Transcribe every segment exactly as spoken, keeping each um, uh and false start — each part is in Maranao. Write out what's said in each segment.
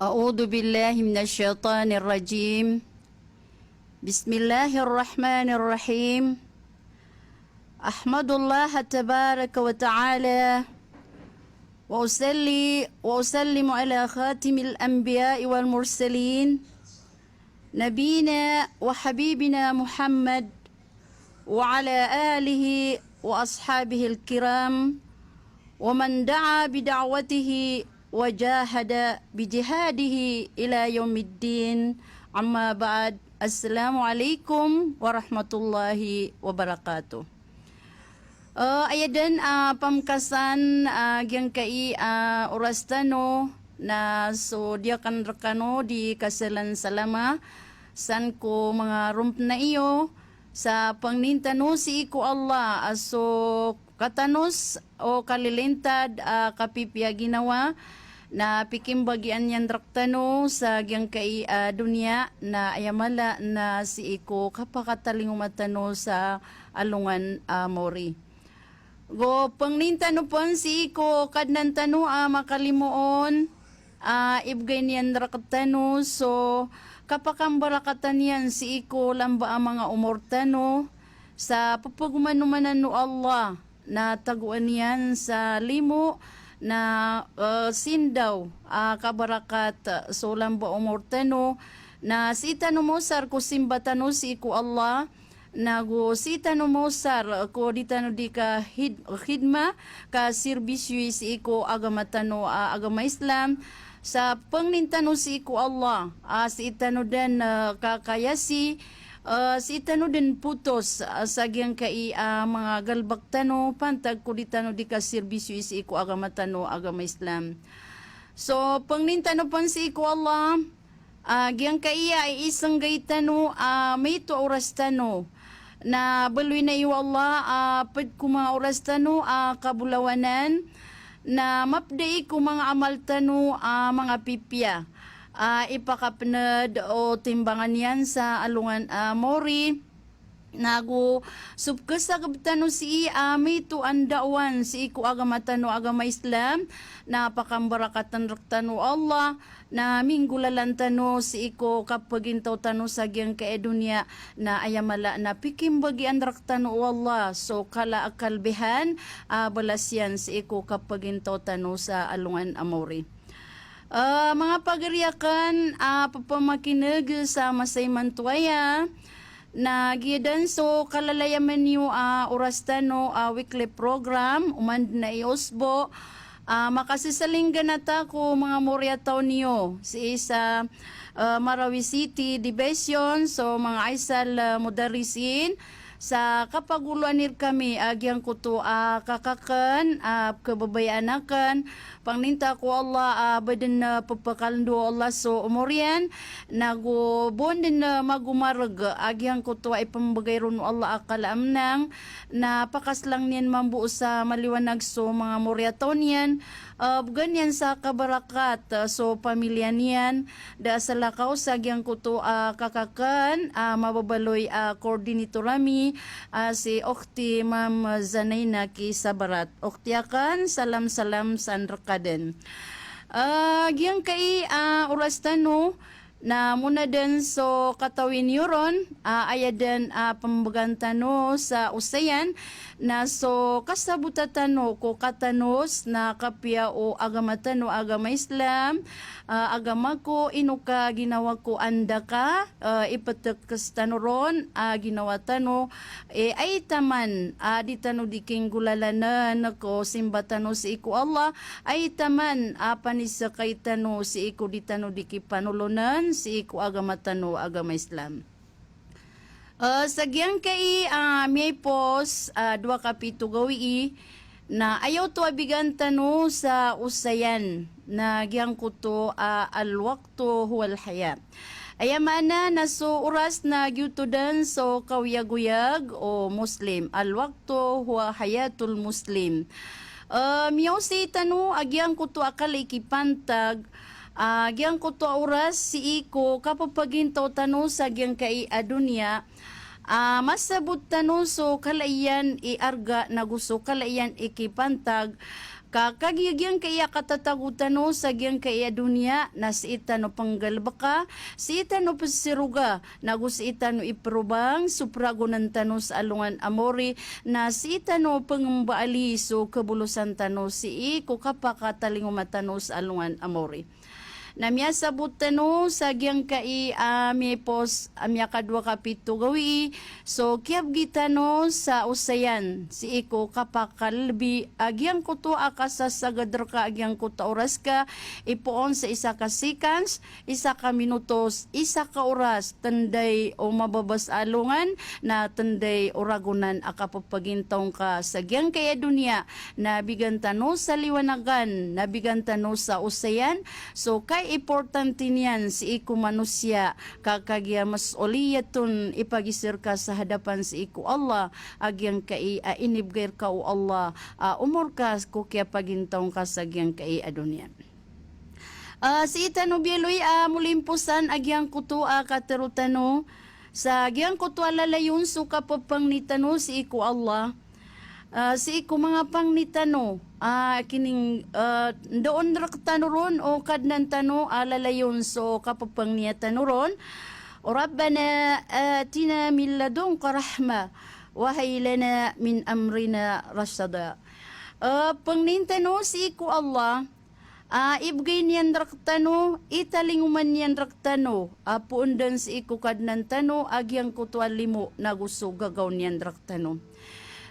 أعوذ بالله من الشيطان الرجيم. بسم الله الرحمن الرحيم. أحمد الله تبارك وتعالى وأصلي وأسلم على خاتم الأنبياء والمرسلين نبينا وحبيبنا محمد وعلى آله وأصحابه الكرام ومن دعا بدعوته وجاهد بجهاده إلى يوم الدين. أما بعد. السلام عليكم ورحمة الله وبركاته. Eh, aya dn a pamkasan a giyangkai a oras tano na so di akn rkano di kasalan salama san ko manga rompna iyo sa pangnin tano sii ko Allah a so katanos o kalilintad a kapipiya ginawa na pikimbagian iyan rktano sa giyangkai a doniya na aya mala na sii ko kapakatalingoma tano sa alongan a mawri. Go pangnin tano pn sii ko Kadnan tano a makalimoon a ibgay niyan rktano so kapakambarakatan iyan sii ko lamba a manga omor tano sa ppagomanomanan o Allah na tagoan iyan sa limo na, eh, sindaw a kabarakat so lamba omor tano na sii tano mosar ko simba tano sii ko Allah, nago sii tano mosar ko di tano di ka hid-, khidma, ka sirbisyo sii ko agama tano a agama Islam, sa pangnin tano sii ko Allah a sii tano dn, eh, kakayasi, eh, sii tano dn potos, eh, sa giyangkai a manga galbk tano pantag ko di tano di ka sirbisyo sii ko agama tano a agama Islam. So pangnin tano pn sii ko Allah a giyangkai a isnggay tano a maito a oras tano na baloy na iyo Allah a pd ko manga oras tano a kabolawanan na mapdai ko manga amal tano a manga pipiya a ipakapnd o timbangan iyan sa alongan a mawri. Nago so pkhasagb tano sii a maito a ndaowan sii ko agama tano a agama Islam na pakambarakatan rktano o Allah na minggolalan tano sii ko kapagintaw tano sa giyangkai a doniya na aya mala na pikimbagian rktano o Allah so kala a kalbihan a balas iyan sii ko kapagintaw tano sa alongan a mawri. Eh, manga pagari akn a ppamakineg sa masa imanto aya, na giya dn so kalalayaman iyo a oras tano a weekly program, oman dn a iosbo, a makasisaling ganata ko manga moriyataw niyo sii sa, eh, Marawi City Division, so manga Aisal, eh, Mudarrisin, sa kapagoloan rkami a giyangkoto a kakakn a pkhababayaan akn, pangnin ta ko Allah a ba dn, eh, pphakalondo o Allah so omor iyan, nago ba on dn, eh, magomarg a giyangkoto a ipmbgay ron o Allah a kala a mnang, na pakaslang niyan mambo sa maliwanag so manga moriyataw niyan, eh, bgan iyan sa kabarakat, eh, so pamilya niyan, da a salakaw sa giyangkoto a kakakn a mababaloy a coordinator ami a si Okhti Ma'am Zanaina Kisabarat. Okhti akn, salam-salam san rkadn. Eh, giyangkai a oras tano, na mona dn so katawi niyo ron, a, aya dn a pmbgan tano sa osayan, na so kasabota tano ko katanos na kapiya o agama tano a agama Islam, a, agama ko ino ka ginawa ko anda ka, a, iptks tano ron a ginawa tano, e, ay taman a di tano di kinggolalann ko simba tano sii ko Allah, ay taman a panisakay tano sii ko di tano di kipanolonan sii ko agama tano a agama Islam. A, sa giyangkai a miyaipos a dowa ka pito gawii, na aya oto a bigan tano sa osayan na giyangkoto a al-waqtu huwal haya. Aya maana na so oras na giyoto dn so kaoyagoyag o Muslim. Al-waqtu huwa hayatul Muslim. A, miyaosay tano a giyangkoto a kala i kipantag, a, giyangkoto a oras sii ko kapapagintaw tano sa giyangkai a doniya, a, masabot tano so kala iyan i arga nago so kala iyan i kipantag, Ka kagiya giyangkai a katatago tano sa giyangkai a doniya na sii tano penggalebeka, sii tano pesiroga, nago sii tano iperobang so peragonan tano sa alongan a maori, na sii tano pengembaali so kebolosan tano sii ko kapakatalingoma tano sa alongan a maori. Na miyasabot tano sa giyangkai a miyapos a miyakadowa ka pito gawii, so kiyabegi tano sa osayan sii ko kapakalbi a giyangkoto a kasasagad reka a giyangkoto a oras ka, ipoon sa isa ka seconds, isa ka minutos, isa ka oras, tenday o mababas a alongan, na tenday o ragonan a kapepagintaw ngka sa giyangkai a doniya, na bigan tano sa liwanagan, na bigan tano sa osayan, so kaiimportante niyan sii ko manosiya, ka kagiya mas'uliyaton ipagiza reka sa hadapan sii ko Allah, a giyangkai a inibegay reka o Allah a omor ka ko kiyapagintaw ngka sa giyangkai a doniya. Ah, sii tano biyaloy a molimposan a giyangkoto a katero tano, sa giyangkoto a lalayon so kapepangni tano sii ko Allah. Ah, sii ko manga pangni tano, ah, kining, ah, ndoon rektano ron o Kadnan tano a lalayon so kapepangniya tano ron. Rabbana atina min ladunka rahmah wa hayyi lana min amrina rashada. Ah, pangnin tano sii ko Allah, a ibegay niyan rektano, italingoma niyan rektano a poon den sii ko Kadnan tano a giyangkoto a limo nago so gagaw niyan rektano.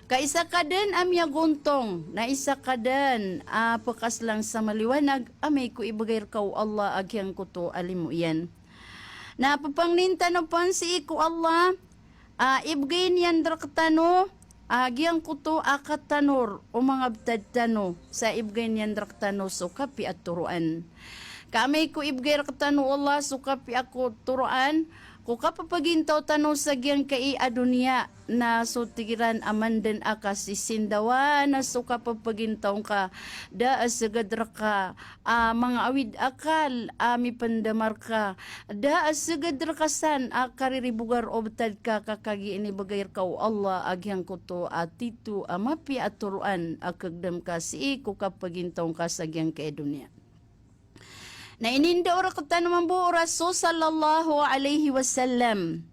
Ka isa ka den a miyagontong, na isa ka den a pekaslang sa maliwanag, amay ko ibegay reka o Allah a giyangkoto a limo iyan. Na pepangnin tano pen sii ko Allah, a ibegay niyan rektano a giyangkoto a katanor o manga betad tano, sa ibegay niyan rektano so kapiya a toroan. Ka amay ko ibegay rektano o Allah so kapiya a ko toroan, ko kapepagintaw tano sa giyangkai a doniya, na so tig iran a manden a kasisindawa na so kapepagintaw ngka, da a seged reka a manga awid akal a mipendamar ka, da a seged reka san a kariribogar o betad ka, ka kagiya inibegay reka o Allah a giyangkoto a tito a mapiya a toroan a kegedam ka sii ko kapepagintaw ngka sa giyangkai a doniya. Na inindao rektano mambo o Rasul sallallahu alaihi wasallam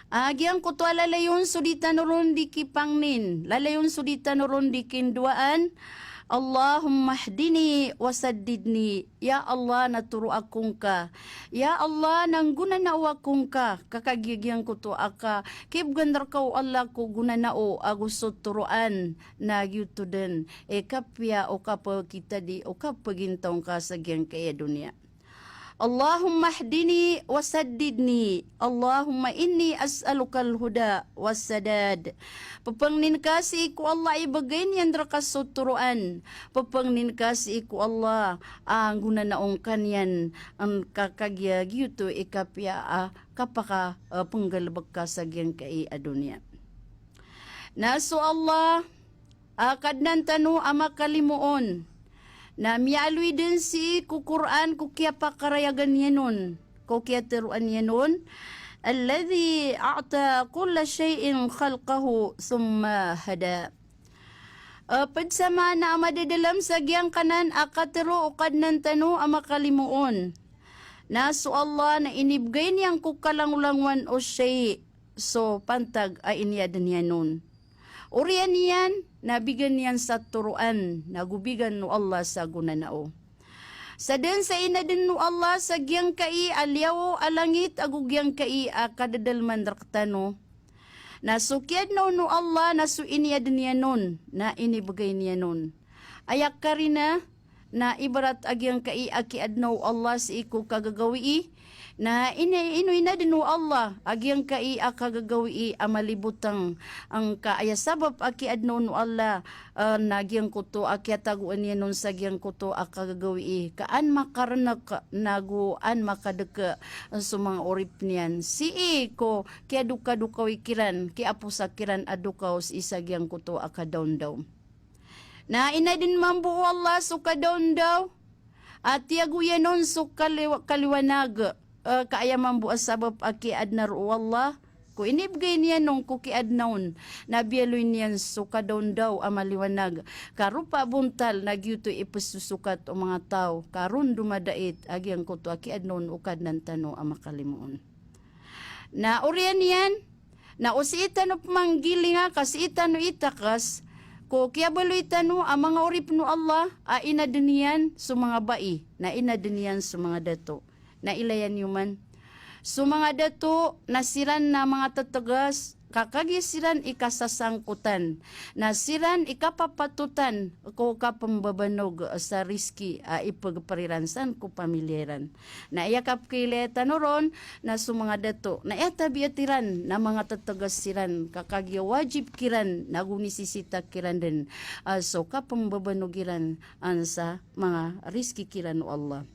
a giyangkoto a lalayon so di tano ron di kipangnin, lalayon so di tano ron di kindowaan, Allahumma hdini wa saddidni. Ya Allah, na toroa ko ngka. Ya Allah, na nggonanao ako ngka. Ka kagiya giyangkoto a ka, kibgan reka o Allah ko gonanao ago so toroan, na giyoto den i kapiya o kapekitadi o kapegintaw ngka sa giyangkai a doniya. Allahumma hdini wa saddidni. Allahumma inni as'alukal huda was sadad. Pepangnin ka sii ko Allah a ibegay niyan reka so toroan. Pepangnin ka sii ko Allah a nggonanao ngka niyan, an ka kagiya giyoto i kapiya a kapaka, eh, penggalebek ka sa giyangkai a doniya. Na so Allah a Kadnan tano a makalimo on, na miyaaloy den sii ko Qur'an ko kiyapakarayagan iyan on, ko kiyateroan iyan on, alladhi a'ta kulla shay'in khalqahu thumma hada. Eh, ped sa maana a madadalam sa giyangkanan a katero o Kadnan tano a makalimo on, na so Allah na inibegay niyan ko kalangolangowan o shay', so pantag a iniyaden iyan on. Oriyan iyan, na bigan iyan sa toroan, nago bigan o Allah sa gonanao. Sa den sa inaden o Allah sa giyangkai a liyawaw a langit ago giyangkai a kadadalman rektano. Na so kiyaden o Allah na so iniyaden iyan on, na inibegay niyan on. Aya karina, na ibarat a giyangkai a kiyaden o Allah sii ko kagagawii, na ini, ino inaden o Allah a giyangkai a kagagawii a malibotang, angka aya sabap a kiyaden o Allah, eh, na giyangkoto a kiyatagoan iyan on sa giyangkoto a kagagawii, ka an makarenek nago an makadeke so manga orip niyan. Sii ko kiyadokadokawi kiran, kiyaposa kiran a dokaw sii sa giyangkoto a kadaondaw. Na inaden mambo o Allah so kadaondaw, a tiyago iyan on so kaliwa-, kaliwanag, eh, ka aya mambo a sabap a kiyaden aro o Allah, Ko inibgay niyan on ko kiyaadna on, na biyaloy niyan so kadaondaw a maliwanag, ka ropa a bontal na giyoto i pesosokat o manga taw, ka ron domadait a giyangkoto a kiyaadna on o Kadnan tano a makalimoon. Na oriyan iyan, na o sii tano pemanggilinga ka sii tano itakas, ko kiyabaloy tano a manga oripen o Allah a inaden iyan so manga bai, na inaden iyan so manga dato. Na ilaya niyo man. So manga dato na siran na manga tetegas, ka kagiya siran i kasasangkotan, na siran i kapapatotan ko kapembabanog sa rizki a ipegper iran san ko pamilya iran. Na aya kapekilaya tano ron, na so manga dato, na aya tabiat iran, na manga tetegas siran, ka kagiya wajib kiran, na go nisisita kiran den, ah, so kapembabanog iran, an sa manga rizki kiran o Allah.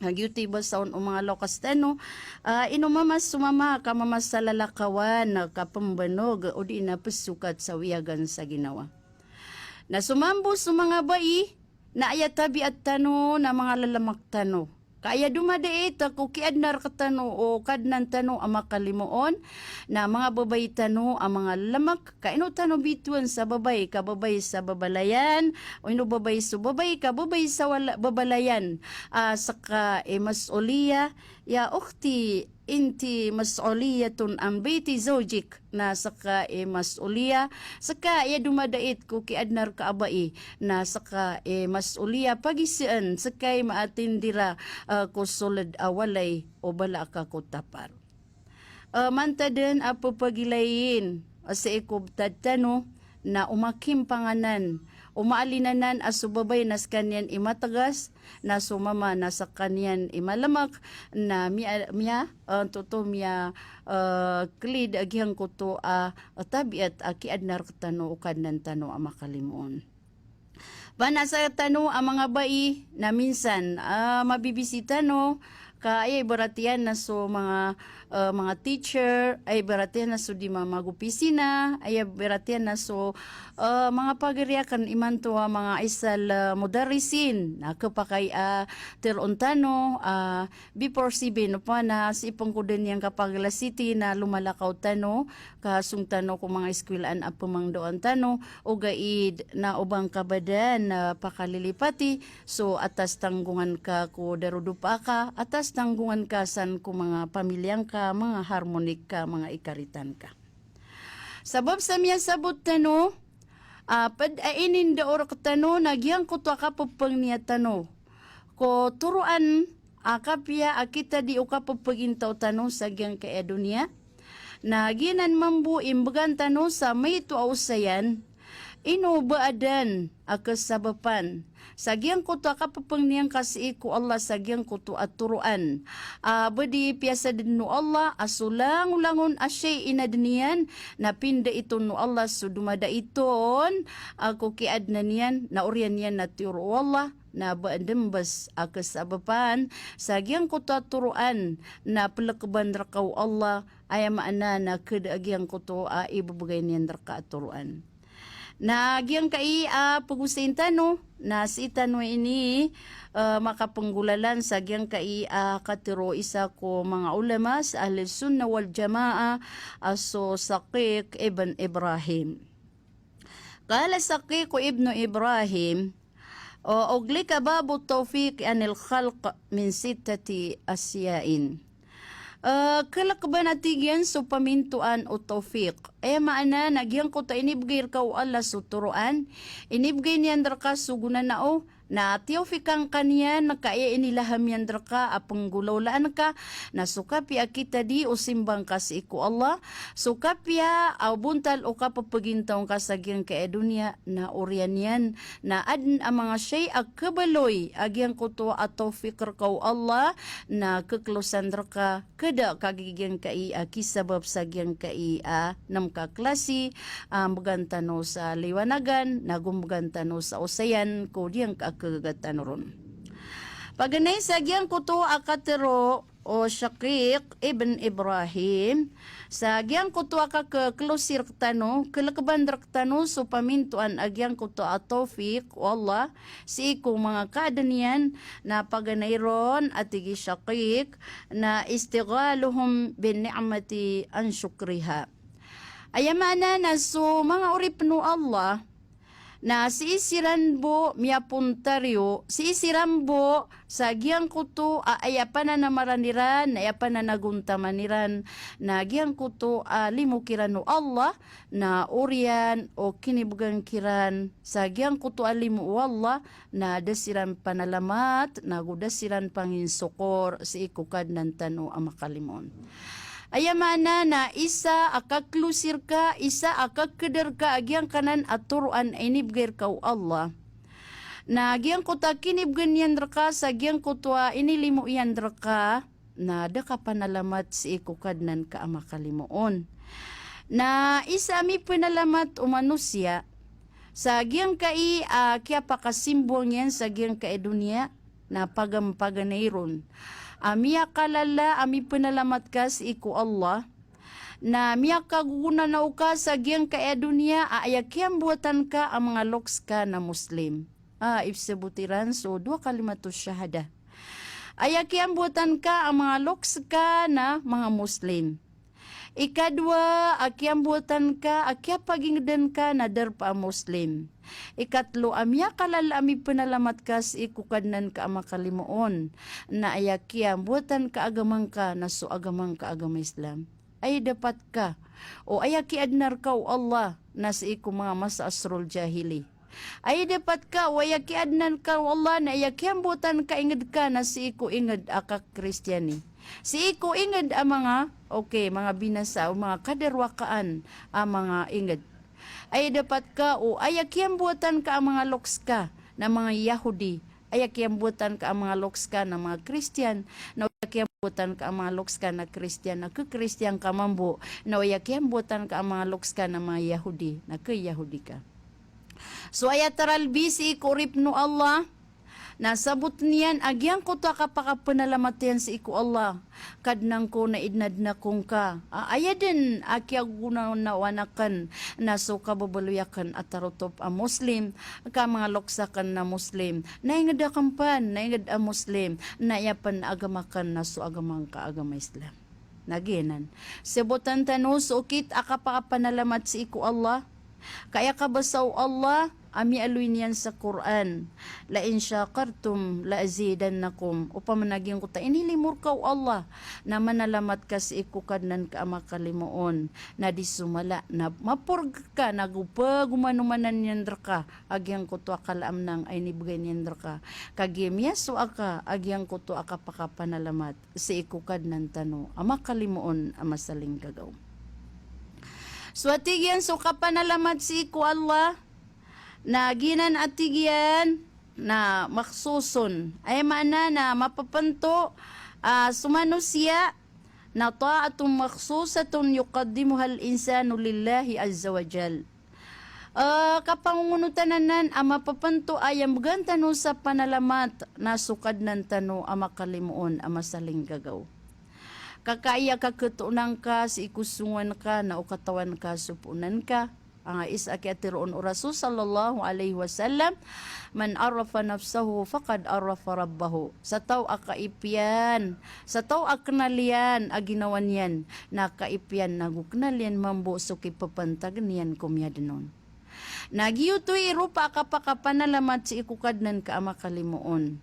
Na giyoto i basa on o manga loks tano, ah, ino mama so mama ka mama sa lalakawan, na kapembanog, odi na pesokat sa wiyagan sa ginawa. Na so mambo so manga bai, na aya tabiat tano, na manga lalamak tano. Ka aya domadait ko kiyaadna rektano o Kadnan tano a makalimoon, na manga babay tano a manga lalamak, ka ino tano bitowan sa babay, ka babay sa babalayan, o ino babay so babay, ka babay sa wala-, babalayan, ah, seka i mas'uliya, ya ukhti, inti mas'uliyatun an bayti zawjik, na seka i mas'uliya, seka aya domadait ko kiyaadna reka a bai, na seka i mas'uliya pagisaan, seka i maatindi ra, ah, ko soled a walay o bala aka ko tapar. Ah, mantad den a pepagilayin, ah, sii ko betad tano, na o makimpanganan, o maalinanan a so babay na sekaniyan i mategas, na so mama na sekaniyan i malemek, na miya, miya, ah, toto miya, ah, kelid a giyangkoto a, ah, tabiat a kiyaadna rektano o Kadnan tano a makalimoon. Panasa tano a manga bai na minsan, ah, mabibisi tano, ka aya ibarat iyan na so manga, ah, manga teacher, aya ibarat iyan na so di mamagopisina, aya ibarat iyan na so, ah, manga pagari aken imanto a manga isal, ah, mudarrisin, na kepakay a teroon tano, ah, before seven, opama na sii pen ko den iyan kapaglasiti na lomalakaw tano, ka song tano ko manga iskwilaan a pemangdaan tano, ogaid na o ba ngka ba den, ah, pakalilipati, so atas tanggongan ka ko darodopa ka, atas tanggongan ka san ko manga pamilya ngka, manga harmoni ka, manga ikaritan ka. Sabap sa miyasabot tano, ah, ped a inindao rektano na giyangkoto a kapepengniya tano ko toroan a kapiya a kita di o kapepegintaw tano sa giyangkai a doniya. Na giyanan mambo i mbegan tano sa maito a osayan, ino ba aden a kesabapan sa giyangkoto a kapepengniyan ka sii ko Allah sa giyangkoto a toroan. Ah, ba di piyasad den o Allah a so langolangon a shay i inaden iyan, na pindait on o Allah so domadait on, ah, ko kiyaadna niyan, na oriyan iyan na tiyoro o Allah, na ba den bes a kesabapan sa giyangkoto a toroan, na pelekeban reka o Allah, aya maana na keda a giyangkoto a ibebegay niyan reka a toroan. Na giyangkai a pegosayin tano, na sii tano ini, eh, makapenggolalan sa giyangkai a katero o isa ko manga ulama sa Ahlus Sunnah wal Jamaah, a so Shaqiq ibn Ibrahim. Qala Shaqiq ibn Ibrahim, o, ughliqa babu tawfiq anil khalq min sittati asyain. Eh, kelekban a tig iyan so pamintoan o tawfiq. Aya maana na giyangkoto a inibegay reka o Allah so toroan, inibegay niyan reka so gonanao, na tiyawfikan ka niyan, ka aya inilaham iyan reka a penggolawlaan ka, na so kapiya a kita di o simba ngka sii ko Allah, so kapiya a bontal o kapepegintaw ngka sa giyangkai a doniya, na oriyan iyan, na aden a manga shay a kebaloy a giyangkoto a tawfiq reka o Allah, na keklosan reka, keda ka giyangkai a kisabap sa giyangkai a nem ka klasi, a mbegan tano sa liwanagan, na go mbegan tano sa osayan, ko giyangkai a kegaga tano ron. Paganay sa giyangkoto a katero, o Shaqiq ibn Ibrahim, sa giyangkoto a kakeklosi rektano, kelekban rektano so pamintoan a giyangkoto a tawfiq o Allah sii ko manga kaadn iyan, na paganay ron a tig i Shaqiq, na istighaluhum bin ni'mati an shukriha. Aya maana na so manga oripn o Allah, na sii siran bo miyapontaryo, sii siran bo sa giyangkoto a aya pananamaran iran, na aya pananagontaman iran, na giyangkoto a limo kiran o Allah, na oriyan o kinibgan kiran sa giyangkoto a limo o Allah, na da siran panalamat, nago da siran panginsokor sii ko Kadnan tano a makalimoon. Aya maana na isa a kaklosi rka, isa a kaked rka a giyangkanan a toroan a inibgay rka o Allah. Na giyangkoto a kinibgan iyan rka sa giyangkoto a inilimo iyan rka, na da ka panalamat sii ko Kadnan ka a makalimoon. Na isa a mipenalamat o manosiya sa giyangkai a kiyapakasimboang iyan sa giyangkai a doniya, na pagam-, paganay ron a miyakalala a mipenalamat ka sii ko Allah, na miyakagogonanao ka sa giyangkai a doniya a aya kiyamboatan ka a manga loks ka na Muslim. A, ipsebot iran so dowa kalimatus shahadah. Aya kiyamboatan ka a manga loks ka na manga Muslim. Ikadowa a kiyamboatan ka a kiyapagingdn ka na darpa a Muslim. Ikatlo a miyakalala a mipenalamat ka sii ko Kadnan ka a makalimoon, na aya kiyamboatan ka agama ngka na so agama ngka a agama Islam. Aya dapat ka o aya kiadna rka o Allah na sii ko manga masa asrul jahili. Aya dapat ka o aya kiadna rka o Allah na aya kiyamboatan ka ingd ka na sii ko ingd a kakristiyani. Sii ko ingd a manga, okay, manga binasa o manga kadarwakaan a manga ingd. Aya dapat ka o aya kiyamboatan ka a manga loks ka na manga Yahudi. Aya kiyamboatan ka a manga loks ka na manga Kristiyan, na aya kiyamboatan ka a manga loks ka na Kristiyan, na kekristiyan ka mambo, na aya kiyamboatan ka a manga loks ka na manga Yahudi, na keyahudi ka. So aya taralbi sii ko oripn o Allah, na sabotn iyan a giyangkoto a kapakapenalamat iyan sii ko Allah. Kadnan ko, na idnadn ako ngka a aya dn a kiyagogonanao akn na so kababaloy akn a tarotop a Muslim, ka manga loks akn na Muslim, na ingd akn pn na ingd a Muslim, na aya pn a agama akn na so agama ngka a agama Islam. Na giyanan. Sebotan tano so okit a kapakapanalamat sii ko Allah. Ka aya kabasa o Allah a miyaaloy niyan sa Qur'an, "La in shakartum la azidannakum." Opama na giyangkoto a inilimo rka o Allah na manalamat ka sii ko Kadnan ka a makalimoon, na di so mala na maporg ka nago pagomanomanan iyan rka a giyangkoto a kalaamnang a inibgay niyan rka. Kagiya miyasowa ka a giyangkoto a kapakapanalamat sii ko Kadnan tano a makalimoon a masalinggagaw. So a tig iyan so kapanalamat sii ko Allah, na giyanan a tig iyan na makhsusun. Aya maana na mapepento, ah, so manosiya na ta'atun makhsusatun yuqaddimuhal insanu lillahi azza wa jal. Eh, kapangongonotan anan a mapepento a aya mbgan tano sa panalamat na so Kadnan tano a makalimoon a masalinggagaw. Ka aya kaketoonan ka sii ko songowan ka na o katawan ka so poonan ka. Angkai sa a kiyateroon o Rasul sallallahu alaihi wasallam, "Man arafa nafsahu faqad arafa rabbahu." Sa taw a kaipiyan, sa taw a kenal iyan a ginawa niyan, na kaipiyan nago kenal iyan mambo so kipepantag niyan ko miyadn on. Na giyoto i ropa a kapakapanalamat sii ko Kadnan ka a makalimoon.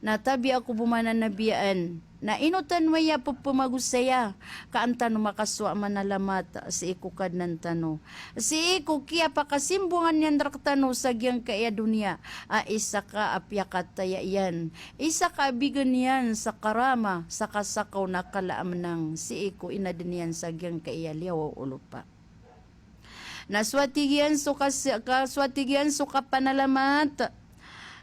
Na tabiya ko bo mananabiyaan, na ino tano aya pepemagosaya, ka an tano makasowa manalamat sii ko Kadnan tano. Sii ko kiyapakasimbongan iyan rektano sa giyangkai a doniya, a isa ka a piyakataya iyan, isa ka a bigan iyan sa karama, sa kasakaw na kalaamnang, sii ko inadn iyan sa giyangkai a liyawaw o lopa. Na so a tig iyan so kas-, ka, so a tig iyan so kapanalamat,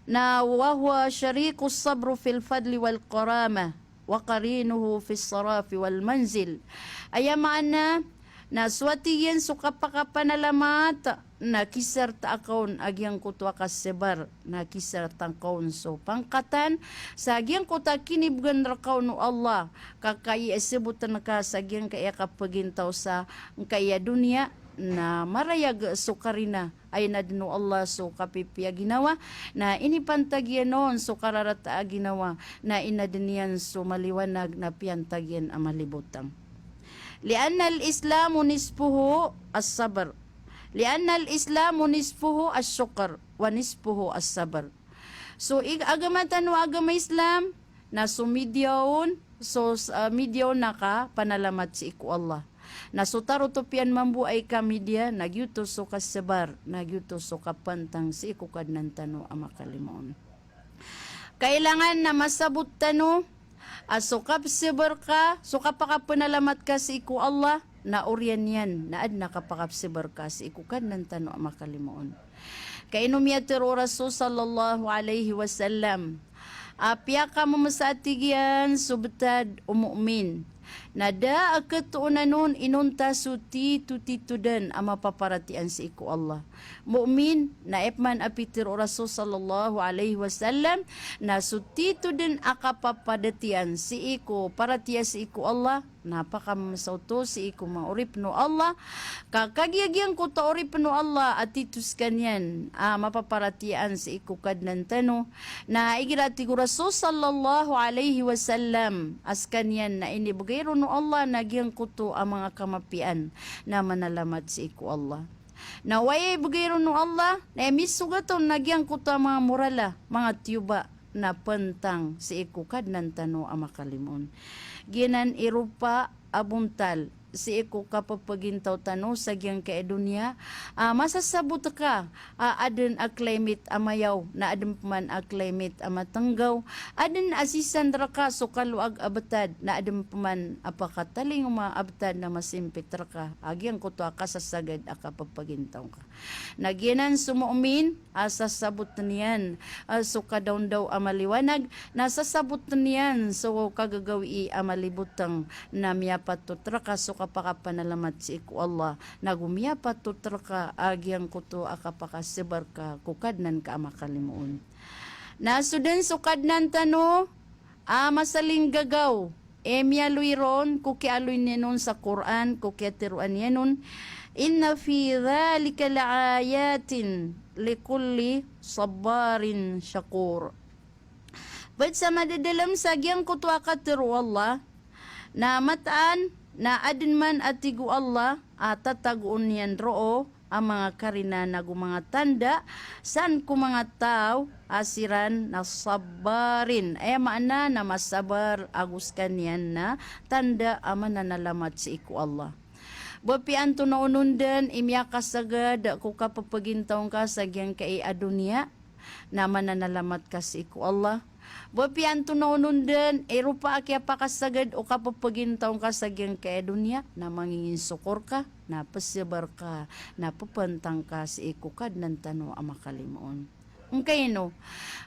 na wa huwa sharikus sabru fil fadli wal karamah, wa qarinuhu fis sarafi wal manzil. Aya maana, na so a tig iyan so kapakapanalamat, na kisarta akaon a giyangkoto a kasabar, na kisarta akaon so pangkatan sa giyangkoto a kinibgan rakaon o Allah, ka kay sabotn ka sa giyangkaya kapagintaw sa ngkaya doniya, na marayag so karina, aya na dn o Allah so kapipiya ginawa, na inipantag iyan on so kararata a ginawa, na inadn iyan so maliwanag na piyantag iyan a malibotang. Li'anna al-Islamu nisfuhu as-sabr. Li'anna al-Islamu nisfuhu ash-shukr, wa nisfuhu as-sabr. So ig-, agama tano a agama Islam, na so midiyaon, so, ah, midiyaon na kapanalamat sii ko Allah. Na so tarotop iyan mambo a ikamidiya, na giyoto so kasabar, na giyoto so kapantang sii ko Kadnan tano a makalimoon. Kailangan na masabot tano a so kapsabar ka, so kapakapanalamat ka sii ko Allah, na oriyan iyan na adn a kapakapsabar ka sii ko Kadnan tano a makalimoon. Ka ino miyatharo o Rasul sallallahu alaihi wasallam a piyakamamasa a tig iyan so btad o mu'min, na da a katoonan on inonta so titotito dn a mapaparatiyayaan sii ko Allah. Mu'min, na aya pman a pitharo o Rasul sallallahu alaihi wasallam na so tito dn a kapaparatiyayaan sii ko paratiyaya sii ko Allah, na pakamamasa oto sii ko manga oripn o Allah, ka kagiya giyangkoto a oripn o Allah a tito skaniyan a mapaparatiyayaan sii ko Kadnan tano, na igira a tig o Rasul sallallahu alaihi wasallam a skaniyan na inibgay ron o Allah na giyangkoto a manga kamapiyaan na manalamat sii ko Allah. Na oway a ibgay ron o Allah, na aya misogat on na giyangkoto a manga morala, manga tiyoba, na pantang sii ko Kadnan tano a makalimoon. Giyanan i ropa a bontal sii ko kapphagintaw tano sa giyangkai a doniya, a masasabot ka a adn a climate a mayaw, na adn pman a climate a matnggaw, adn a sisaan rka so kaloag a btad, na adn pman a pakatalingoma a btad na masimpit rka a giyangkoto a kasasagad a kapphagintaw ka. Na giyanan so mu'min a sasabotn iyan a so kadaondaw a maliwanag, na sasabotn iyan so kagagawii a malibotang, na miyapatot rka so kapakapanalamat sii ko Allah, nago miyapatot rka a giyangkoto a kapakasabar ka ko Kadnan ka a makalimoon. Na so dn so Kadnan tano a masalinggagaw i miyaaloy ron ko kiyaaloy niyan on sa Qur'an, ko kiyatharoa niyan on, "Inna fi dhalika la'ayatin likulli sabbarin shakur." Pd sa madadalm sa giyangkoto a katharo o Allah, na mataan na adn man a tig o Allah a tatagoon iyan roo a manga karina nago manga tanda san ko manga taw a siran na sabbarin. Aya maana na masabar ago skaniyan na tanda a mananalamat sii ko Allah. Ba piyanto na onon dn i miyakasagad ko kapphagintaw ngka sa giyangkai a doniya, na mananalamat ka sii ko Allah. Ba piyanto na onon dn i ropa a kiyapakasagad o kapphagintaw ngka sa giyangkai a doniya, na manginginsokor ka, na pzabar ka, na ppantang ka sii ko Kadnan tano a makalimoon. Ngkaino,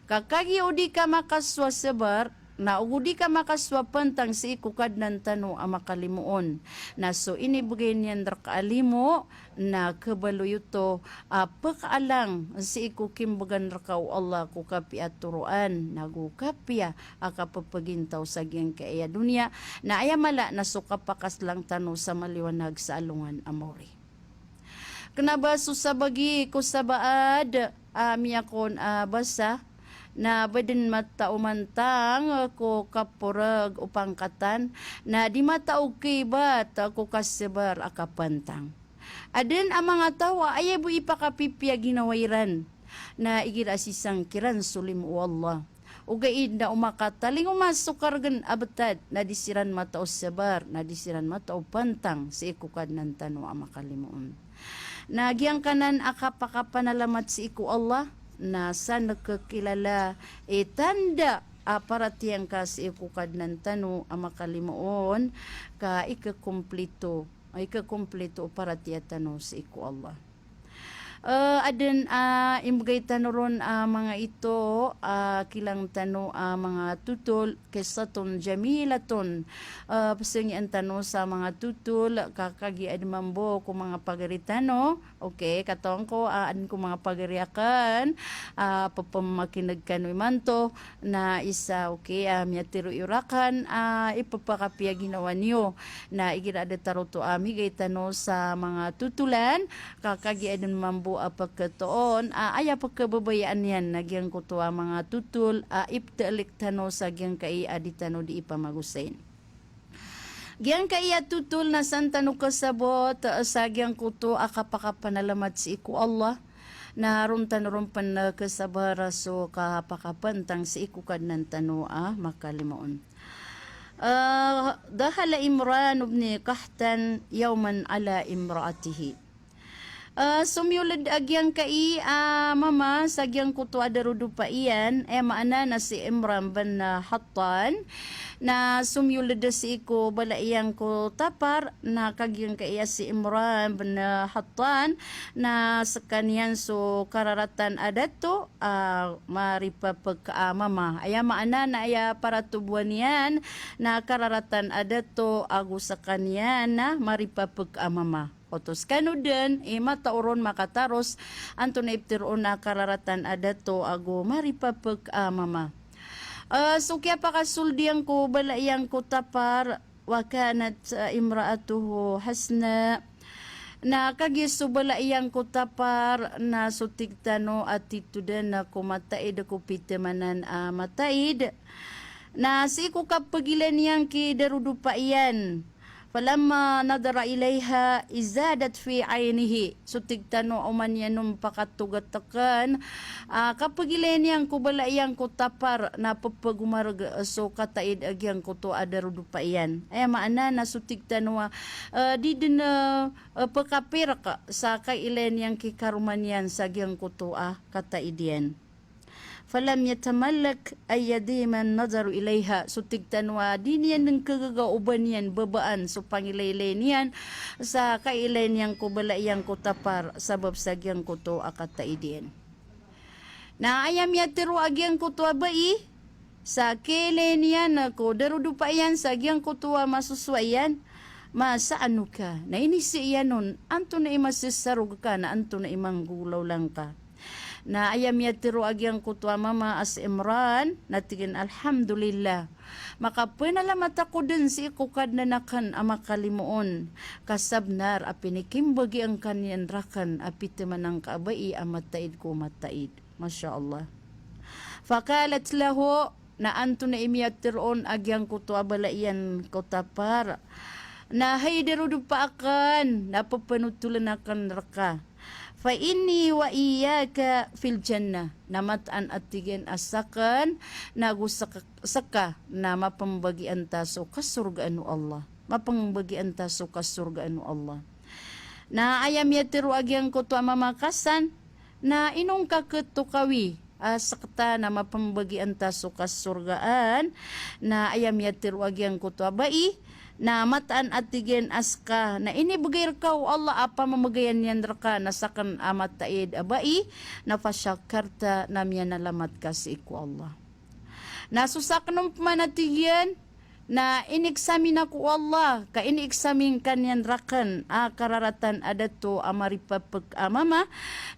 ka kagiya o di ka makasowa sabar, na ogo di ka makasowa pantang sii ko Kadnan tano a makalimoon, na so inibgay niyan rka a limo, na khabaloy oto a pkaalang sii ko kimbgan rka o Allah ko kapiya toroan, nago kapiya a kapphagintaw sa giyangkai a doniya, na aya mala na so kapakaslang tano sa maliwanag sa alongan a maori. Kna ba so sabagi ko sabaad a miyakon a basa, na ba dn matao mantang ko kaporeg o pangkatan, na di matao kibat ko kasabar a kapantang. Adn a manga taw a aya bo ipakapipiya ginawa iran, na igira a sisang kiran so limo o Allah. Ogaid na o makatalingoma so kargn a btad, na di siran matao sabar, na di siran matao pantang sii ko Kadnan tano a makalimoon. Na giyangkanan a kapakapanalamat sii ko Allah, na san kekilala i tanda a paratiyaya ngka sii ko Kadnan tano a makalimoon, ka ikekomplito, ikekomplito o paratiyaya tano sii ko Allah. Eh, aden a imbegay tano ron a manga ito a kilang tano a manga totol, qissatun jamilatun. Eh, pesengian tano sa manga totol, ka kagiya aden mambo ko manga pagari tano. Okay, katawan ko a aden ko manga pagari aken a pepemakineg kano imanto. Na isa, okay, a miyatero iyo raken a ipepakapiya ginawa niyo. Na igira a datar oto a migay tano sa manga totolan, ka kagiya aden mambo a peketoon a aya pekebabayaan iyan na giyangkoto a manga totol a iptelik tano sa giyangkai a di tano di ipamagosayn. Giyangkai a totol na san tano kesabot sa giyangkoto a kapakapanalamat sii ko Allah, na ron tano ron pen, eh, kesabar so kapakapentang sii ko Kadnan tano a makalimoon. Eh, dakhala Imran ibn Qahtan yawman ala imra'atihi. Eh, somiyoled a giyangkai a mama sa giyangkoto a darodopa iyan, aya maana na si Imran bin, eh, Hattan, na somiyoled sii ko bala iyan ko tapar, na kagiyangkai a si Imran bin, eh, Hattan, na sekaniyan so kararatan a dato a maripapek a mama. Aya maana na aya paratobowan iyan na kararatan a dato ago sekaniyan na maripapek a mama. Oto sekano den i matao ron makataros antonaa i pteroon a kararatan a dato ago maripapek a mama. Eh, so kiyapakasold iyan ko bala iyan ko tapar, wa kanat, eh, imra'atuhu hasna. Na kagiya so bala iyan ko tapar na so tig tano a tito den na ko mataid ko pitemanan a mataid. Na sii ko kapegilay niyan ki darodopa iyan. Falamma nadhara ilayha izadat fi aynihi. So tig tano oman iyan on pakatogateken a kapegilay niyan ko bala iyan ko tapar na pepegomareg so kataid a giyangkoto a darodopa iyan. Aya maana na so tig tano a, eh, di den, eh, pekapirek sa kailay niyan ki karoma niyan sa giyangkoto a kataid iyan. Falam yatamallak an yadima an-nadharu ilayha. So tig tano a di niyan den kegaga o ba niyan babaan so pangilaylay niyan sa kailay niyan ko bala iyan ko tapar sabap sa giyangkoto a kataid iyan. Na aya miyatero a giyangkoto a bai, sa kiyailay niyan ko darodopa iyan sa giyangkoto a masosowa iyan, ma sha'nuka, na inise iyan on, antonaa i masesarog ka, na antonaa i manggolawla ngka. Na aya miyatero a giyangkoto a mama a si Imran, na tig iyan, alhamdulillah. Makapenalamat ako den sii ko Kadnan aken a makalimoon, ka sabnar a pinikimbagian ka niyan raken a piteman angka a bai a mataid ko mataid. Masha Allah. Faqalat lahu, na antonaa i miyateroon a giyangkoto a bala iyan ko tapar. Na hay darodopa aken, na pepenotolen aken reka. Fa inni wa iyyaka fil jannah. Na mataan a tig iyan a saken, na go sek-, seka, na mapembagian ta so kasorgaan o Allah. Mapembagian ta so kasorgaan o Allah. Na aya miyatero a giyangkoto a mama ka san, na ino ngka ketokawi a sekta na mapembagian ta so kasorgaan, na aya miyatero a giyangkoto a bai, na mataan a tig iyan a seka, na inibegay reka o Allah a pamamagayan iyan reka na saken a mataid a bai, na fashakarta na miyanalamat ka sii ko Allah. Na so saken on peman a tig iyan, na iniksamin ako o Allah, ka iniksamin ka niyan raken a kararatan a dato a maripapek a mama,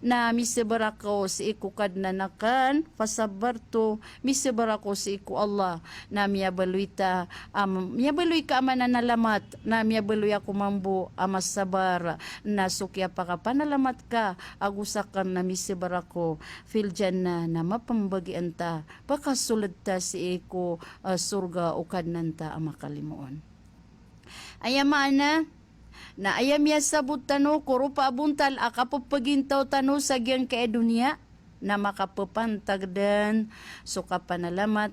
na misebar ako sii ko Kadnan aken, fasabartu, misebar ako sii ko Allah, na miyabaloy ta, am, miyabaloy ka a mananalamat, na miyabaloy ako mambo a masabar, na so kiyapakapanalamat ka ago saken na misebar ako, fil jannah, na mapembagian ta, pakasoled ta sii ko, eh, sorga o Kadnan ta a makalimoon. Aya maana, na aya miyasabot tano ko ropa a bontal a kapepegintaw tano sa giyangkai a doniya, na makapepantag den so kapanalamat,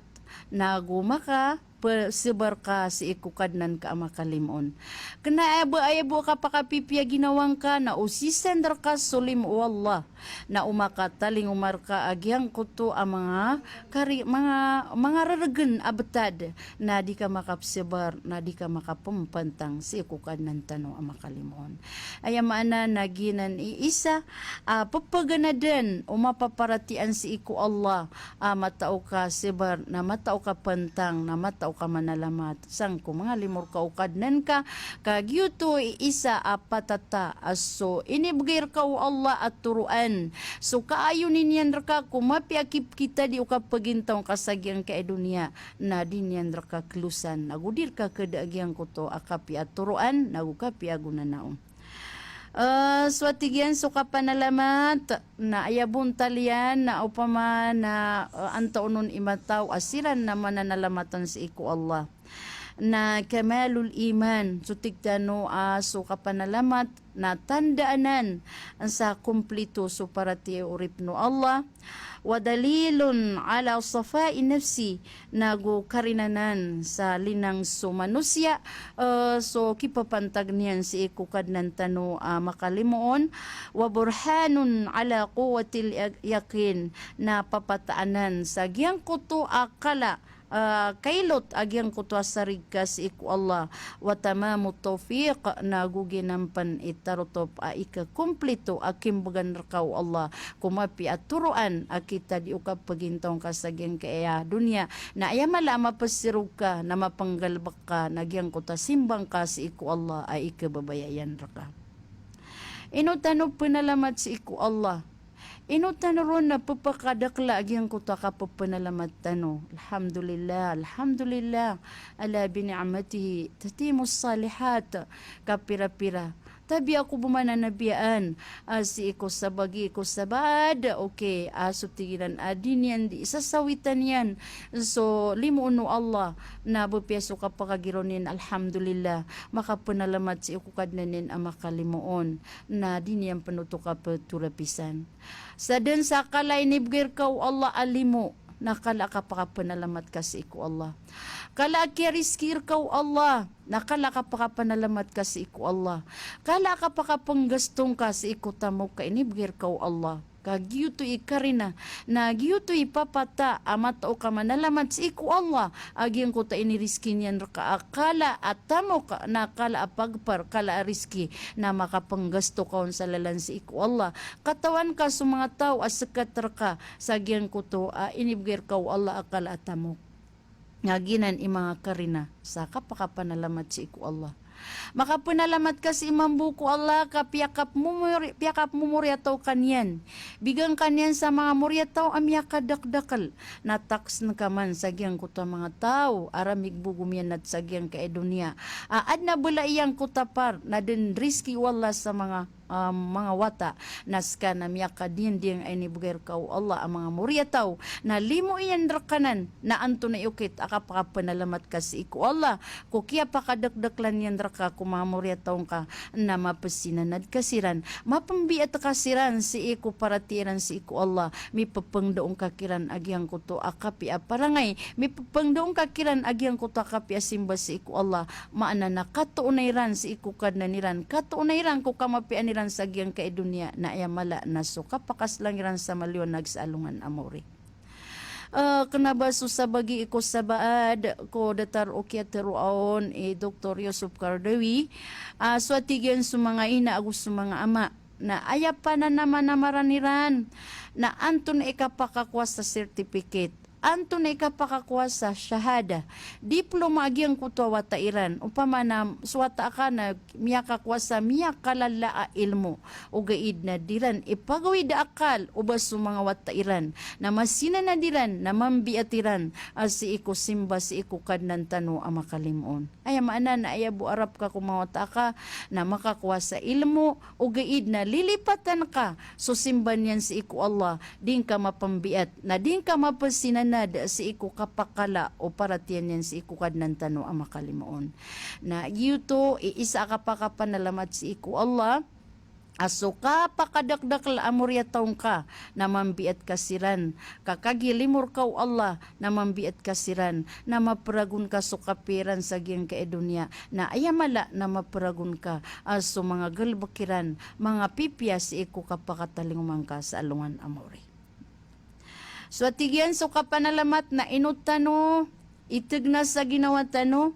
na go maka pe-, sabar ka sii ko Kadnan ka a makalimoon. Kena a ba aya bo a kapakapipiya ginawa ngka na o sisend reka so limo o Allah. Na o makatalingoma reka a giyangkoto a manga kari-, manga, manga reregen a betad, na di ka makapesabar, na di ka makapempantang sii ko Kadnan tano a makalimoon. Aya maana na giyanan i isa a pepeganadan o mapaparatiyayaan sii ko Allah a matao ka sabar, na matao ka pantang, na matao ka manalamat sangko manga limo reka o Kadnan ka, ka giyoto i isa a patata a so inibegay reka o Allah a toroan. So kaayonin iyan reka ko mapiya a kipkita di o kapagintaw ngka sa giyangkai a doniya, na di niyan reka kelosan, nago di reka keda a giyangkoto a kapiya a toroan, nago kapiya a gonanao. Eh, so a tig iyan so kapanalamat, na aya bontal iyan, na opama na, eh, antaonon i mataw a siran na mananalamatan sii ko Allah. Na kamalul iman, so tig tano a so kapanalamat, na tanda anan sa komplito so paratiyaya o oripen o Allah. Wa dalilun ala safa'i nafsi, nago karina nan sa linang so manosiya, eh, so kipapantag niyan sii ko Kadnan tano a makalimoon. Wa burhanun ala quwwatil ya-, yaqin, na papataan anan sa giyangkoto a kala, ah, kailot a giyangkoto a sarig ka sii ko Allah. Wa tamamut tawfiq, nago giyanan pen i tarotop a ikakomplito a kimbegan reka o Allah ko mapiya a toroan a kita di o kapagintaw ngka sa giyangkai a doniya. Na aya mala a mapesirog ka, na mapenggalebek ka, na giyangkoto a simba ngka sii ko Allah a ikebabaya iyan reka. Ino tano penalamat sii ko Allah? Ino tano ron na pepakadakela a giyangkoto a kapepenalamat tano? Alhamdulillah, alhamdulillah, ala bi ni'matihi tatimmus salihat. Kapira-pira. Tabiya ko bo mananabiyaan, ah, sii ko sabagi ko sabaad, okay, ah, so tig iran a di niyan di sasawitan iyan so limo o Allah, na bepiya so kapakagiraw niyan, alhamdulillah, makapenalamat sii ko Kadnan iyan a makalimoon, na di niyan pen oto kapetorapisan. Sa den sa kala a inibegay reka o Allah a limo, na kala a kapakapenalamat ka sii ko Allah. Kala a kiyarizki reka o Allah, na kala a kapakapenalamat ka sii ko Allah. Kala a kapakapenggasto ngka sii ko tamok a inibegay reka o Allah. Ka giyoto i karina, na giyoto i papata a matao ka manalamat sii ko Allah a giyangkoto a inirizki niyan reka a kala a tamok, na kala a pagpar, kala a rizki, na makapenggasto ka on sa lalan sii ko Allah. Katawan ka so manga taw a sekat reka sa giyangkoto a inibegay reka o Allah a kala a tamok. Na giyanan i manga karina sa kapakapanalamat sii ko Allah. Makapanalamat ka sii mambo ko Allah ka piyakapmomori-, piyakapmomoriyataw ka niyan. Bigan ka niyan sa manga moriyataw a miyakadakdakel. Na taksen ka man sa giyangkoto a manga taw a ramigbogomiyanat sa giyangkai a doniya a aden a bala iyangkoto a par, na den rizki o Allah sa manga ah, manga wata, na seka na miyakadiyandiyang a inibegay reka o Allah a manga moriyataw, na limo iyan rekanan, na antonaa i okit a kapakapanalamat ka sii ko Allah, ko kiyapakadakdakelan iyan reka ko manga moriyataw ngka, na mapesinanad ka siran, mapembiat ka siran sii ko paratiyaya iran sii ko Allah, mipepengdaong ka kiran a giyangkoto a kapiya parangay, mipepengdaong ka kiran a giyangkoto a kapiya simba sii ko Allah, maana na katoona iran sii ko Kadnan iran, katoona iran ko kamapiyaan iran sa giyangkai a doniya, na aya mala na so kapakaslang iran sa maliwanag sa alongan a maori. Eh, kena ba so sabagi ko sabaad ko datar o kiyateroa on i Doktor Yusuf Qaradawi, ah, so a tig iyan so manga ina ago so manga ama, na aya pananamanamaran iran, na antonaa i kapakakowa sa certificate, antonaa i kapakakowa sa shahada, diploma a giyangkoto a wata iran. Opama na so wata aka na miyakakowa sa miyakalala a ilmo, ogaid na di ran ipagawid a akal o ba so manga wata iran, na masinanad iran, na mambiat iran a sii ko simba sii ko Kadnan tano a makalimoon. Aya maana na aya bo a arap ka ko manga wata aka na makakowa sa ilmo, ogaid na lilipatan ka so simba niyan sii ko Allah, di ngka mapembiat, na di ngka mapesinanad sii ko kapakala o paratiyaya niyan sii ko Kadnan tano a makalimoon. Na giyoto i isa a kapakapanalamat sii ko Allah, a so kapakadakdakl a moriyataw ngka na mambiat ka siran, ka kagiya limo rka o Allah na mambiat ka siran, na mapragon ka so kapiya iran sa giyangkai a doniya, na aya mala na mapragon ka a so manga galbk iran, manga pipiya sii ko kapakatalingoma ngka sa alongan a maori. So a tig iyan so kapanalamat na ino tano itgn sa ginawa tano,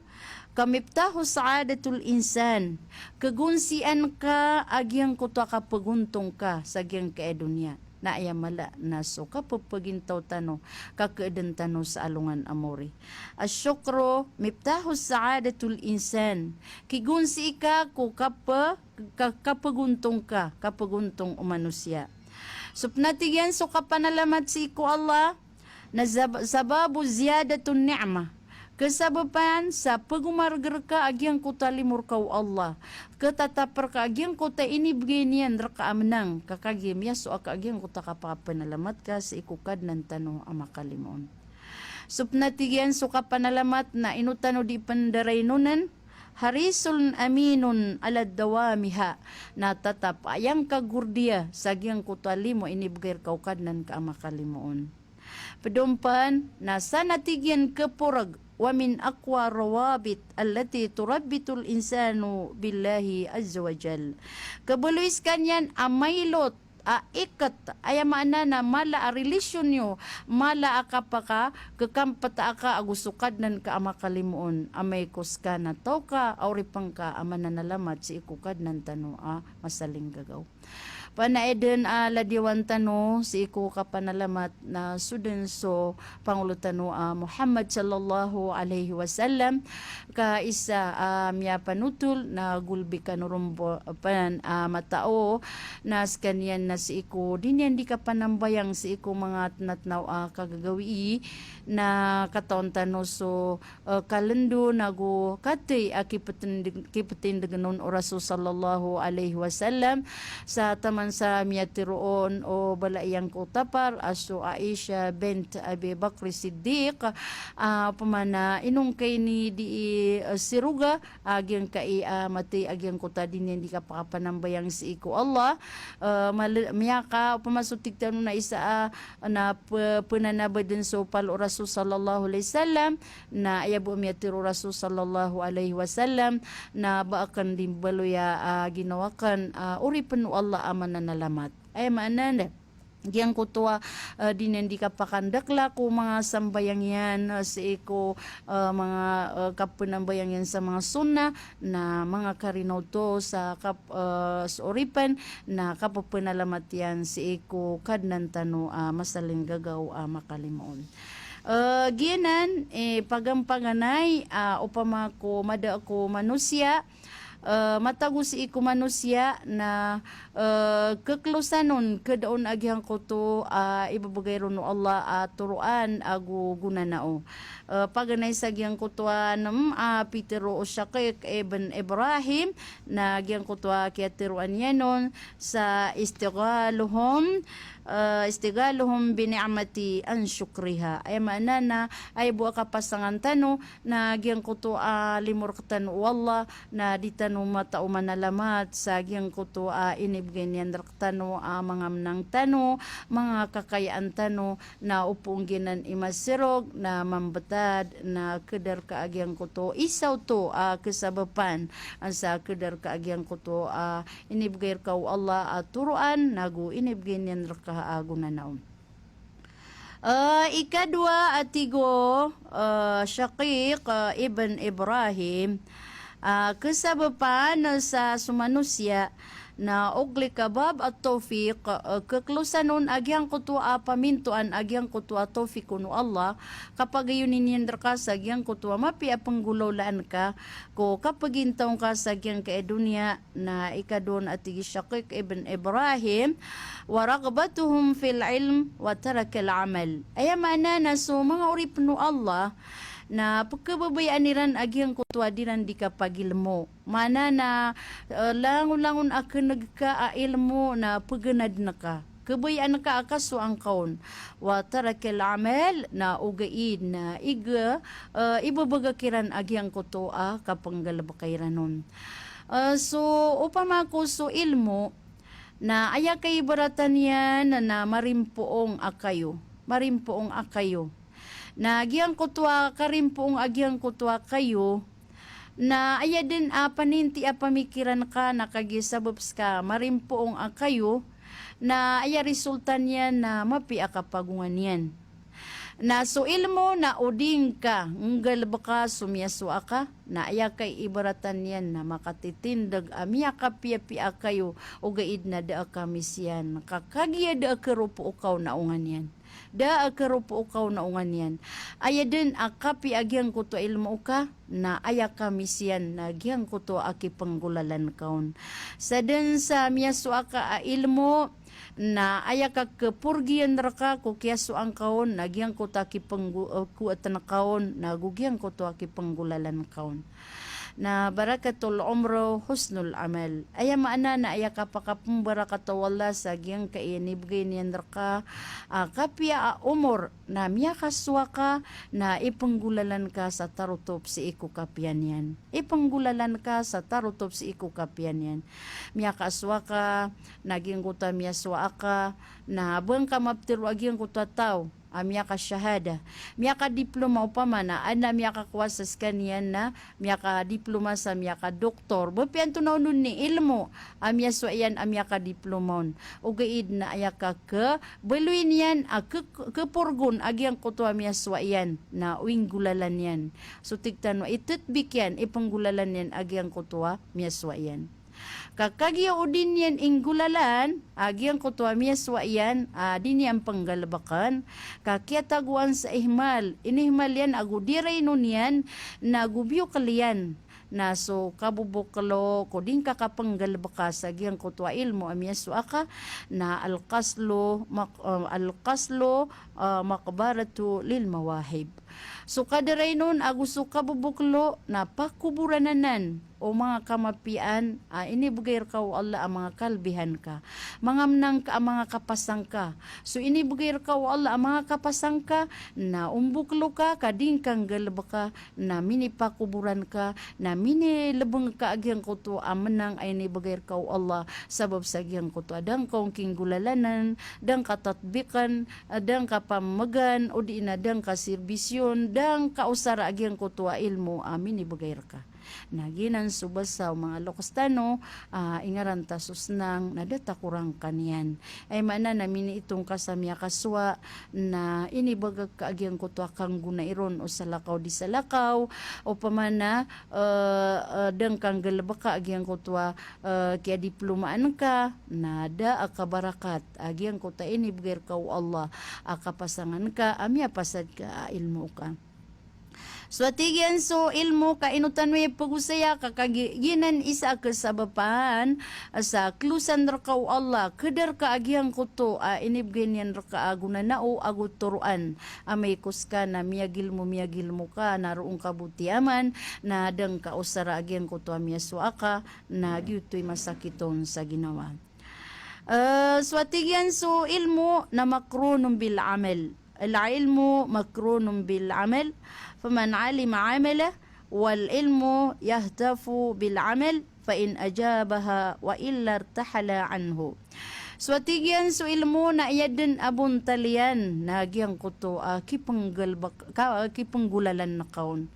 ka miftahus sa'adatil insan, kgonsian ka a giyangkoto a kapgontong ka sa giyangkai a doniya. Na aya mala na so kappagintaw tano, ka kdn tano sa alongan a maori. Ash-shukru miftahus sa'adatil insan. Kigonsii ka ko kap-, ka-, kapgontong ka, kapgontong o manosiya. So pn a tig iyan so kapanalamat sii ko Allah, na zab-, sababu ziyadatin ni'mah. Kasabapan sa pgomarg rka a giyangkoto a limo rka o Allah. Ktatap rka a giyangkoto a inibgay niyan rka a mnang, ka kagiya miyasowa ka a giyangkoto a kapakapanalamat ka sii ko Kadnan tano a makalimoon. So pn a tig iyan so kapanalamat na ino tano di pndaraynonen, harisun aminun ala dawamiha, na tatap a aya ngka gordiya sa giyangkoto a limo a inibgay rka o Kadnan ka a makalimoon. Pd on pn na san a tig iyan kporg, wa min aqwa rawabit allati turabbitul insanu billahi azza wa jal. Kabaloy skaniyan a mailot a ikt, aya maana na mala a relasyon iyo, mala a kapaka, kkampta ka ago so Kadnan ka a makalimoon, amay ko ska na taw ka a oripn ka a mananalamat sii ko Kadnan tano a masalinggagaw. Pn a aya dn a ladiyawan tano sii ko kapanalamat na so dn so Pangolo tano a Muhammad sallallahu alaihi wasallam, ka isa a miyapanotol na golbi kano ron bo-, pn a matao, na skaniyan na sii ko di niyan di kapanambayang sii ko manga tnatnaw a kagagawii, na katawan tano so, eh, kalendo nago kathay a kiptindg-, kiptindgn on o Rasul sallallahu alaihi wasallam, sa taman sa miyatharo on o bala iyan ko tapar a so Aisha bint Abi Bakr Siddiq, a, opama na ino ngka ini di, eh, siroga a giyangkai a mathay a giyangkoto a di niyan di kapakapanambayang sii ko Allah, eh, mal-, miyaka, opama so tig tano na isa a, na p-, pnanabadn so pal o Rasul sallallahu alaihi wasallam, na aya bo a miyatharo o Rasul sallallahu alaihi wasallam, na ba akn di mbaloya a ginawa akn a oripn o Allah a mananalamat. Aya maana na giyangkoto a, eh, di niyan di kapakandakla ko manga sambayang iyan, eh, sii ko, eh, manga, eh, kapnambayang iyan sa manga sunnah, na manga karina oto sa kap-, eh, so oripn, na kapapnalamat iyan sii ko Kadnan tano a masalinggagaw a makalimoon. Eh, giyanan, eh, paganay-paganay, ah, opama ko mada ko manosiya, eh, matago sii ko manosiya na, eh, kklosan on, kda on a giyangkoto a ibabagay ron o Allah a toroan ago gonanao. Eh, paganay sa giyangkoto a nem a pitharo o Shaqiq ibn Ibrahim, na giyangkoto a kiyatharo iyan on sa istighluhum, eh, istighluhum bi ni'mati an shukriha. Aya maana na aya bo a kapasangan tano na giyangkoto a limo rktano o Allah, na di tano matao manalamat sa giyangkoto a inibgay niyan rktano a manga mnang tano, manga kakayaan tano, na opama giyanan i masirog, na mambtad, na kda rka a giyangkoto isa oto a kasabapan, sa kda rka a giyangkoto a inibgay rka o Allah a toroan, nago inibgay niyan rka a gonanao. Eh, ikadowa a tig o, eh, Shaqiq, eh, ibn Ibrahim, ah, kasabapan sa so manosiya na ughliqa bab at-tawfiq, eh, kklosan on a giyangkoto a pamintoan a giyangkoto a tawfiq on o Allah, kapagayon iyan rka sa giyangkoto a mapiya a pnggolawlaan ka, ko kapagintaw ngka sa giyangkai a doniya, na ikadowa a tig i Shaqiq ibn Ibrahim, wa raghbatuhum fil ilm wa tarakal amal. Aya maana na so manga oripn o Allah, na pkhababayaan iran a giyangkoto a di ran di kapagilmo. Maana na, eh, langon-langon a kneg ka a ilmo na pganadn ka. Khabayaan ka a kasowa ngka on. Wa tarakal amal, na ogaid na iga, eh, ibabaga kiran a giyangkoto a kapnggalbka iran on. Eh, so, opama ko so ilmo, Na aya kaibaratan iyan na marimpoong a kayo. Marimpoong a kayo. Na giyangkoto a karimpoong a giyangkoto a kayo, na aya den a paninti a pamikiran ka na kagiya sabap ska marimpoong a kayo, na aya resulta niyan na mapiya a kapagongan iyan. Na so ilmo na o di ngka nggalebeka so miyasowa ka, na aya kaibaratan iyan na makatitindeg a miyakapiyapiya a kayo, ogaid na da a kamis iyan. Ka kagiya da a keropo o kaw na onga niyan. Da a keropo o kaw na onga niyan. Aya den a kapiya a giyangkoto a ilmo ka, na aya kamis iyan na giyangkoto a kipenggolalan ka on. Sa den sa miyasowa ka a ilmo, na aya ka keporgiyan reka ko kiyasowa ngka on, na giyangkoto a kipenggo-, eh, kowaten ka on, na go giyangkoto a kipenggolalan ka on. Na barakatul umru husnul amal. Aya maana na aya kapakapembarakat o Allah sa giyangkai a inibegay niyan reka a kapiya a omor, na miyakasowa ka, na ipenggolalan ka sa tarotop sii ko kapiya niyan. Ipenggolalan ka sa tarotop sii ko kapiya niyan. Miyakasowa ka, na giyangkoto a miyasowa ka, na ba ngka mapetero a giyangkoto a taw a miyakashahada, miyakadiploma opama na, aden a miyakakowa sa sekaniyan na miyakadiploma sa miyakadoktor. Ba piyanto na onon i ilmo a miyasowa iyan a miyakadiploma on. Ogaid na aya ka kebaloy niyan a ke-, keporgon a giyangkoto a miyasowa iyan na o inggolalan iyan. So tig tano a itetbik iyan, ipenggolalan iyan a giyangkoto a miyasowa iyan. Ka kagiya o di niyan inggolalan a giyangkoto a miyasowa iyan a di niyan penggalebeken, ka kiyatagoan sa ihmal, inihmal iyan ago di rainon iyan, na go biyokel iyan. Na so kabobokelo ko di ngka kapenggalebeka sa giyangkoto a ilmo a miyasowa ka, na al-kaslu mak-, eh, al-kaslu, eh, maqbaratu lil mawahib. So kaderainon ago so kabobokelo na pakoboran anan o manga kamapiyaan a inibegay reka o Allah a manga kalebihan ka. Manga menang ka a manga kapasang ka. So inibegay reka o Allah a manga kapasang ka, na ombokelo ka, ka di ngka nggalebeka, na minipakoboran ka, na minilebeng ka a giyangkoto a menang a inibegay reka o Allah, sabap sa giyangkoto a da ngka on kinggolalanen, da ngka tatbiken, da ngka pamegan, odi na da ngka sirbisyon, da ngka osara a giyangkoto a ilmo a minibegay reka. Na giyanan so basa o manga loks tano, a ingaran ta so senang, na da ta korangkan iyan. Aya maana na miniitong ka sa miyakasowa, na inibagak ka a giyangkoto a kanggonai ron o salakaw di salakaw, opama na, eh, eh, da ngka nggalebeka a giyangkoto a, eh, kiyadiplomaan ka, na da a kabarakat a giyangkoto a inibegay reka o Allah a kapasangan ka a miyapasad ka a ilmo ka. So a tig iyan so ilmo ka ino tano i pegosaya ka kagiya giyanan isa a kesabapan sa kelosan reka o Allah, keder ka a giyangkoto a inibegay niyan reka a gonanao ago toroan. Amay ko seka na miyagilmo, miyagilmo ka, na roo ngka bo tiyaman, na da ngka osara a giyangkoto a miyasowa ka, na giyoto i masakit on sa ginawa. Eh, so a tig iyan so ilmo na maqrunun bil amal. Al-ilmu maqrunun bil amal, faman alima amila, wal ilmu yahtafu bil amal, fa in ajabaha wa illa irtahala anhu. So a tig iyan so ilmo na aya den a bontal iyan na giyangkoto a kipenggalebek-, ka-, kipenggolalan ka on.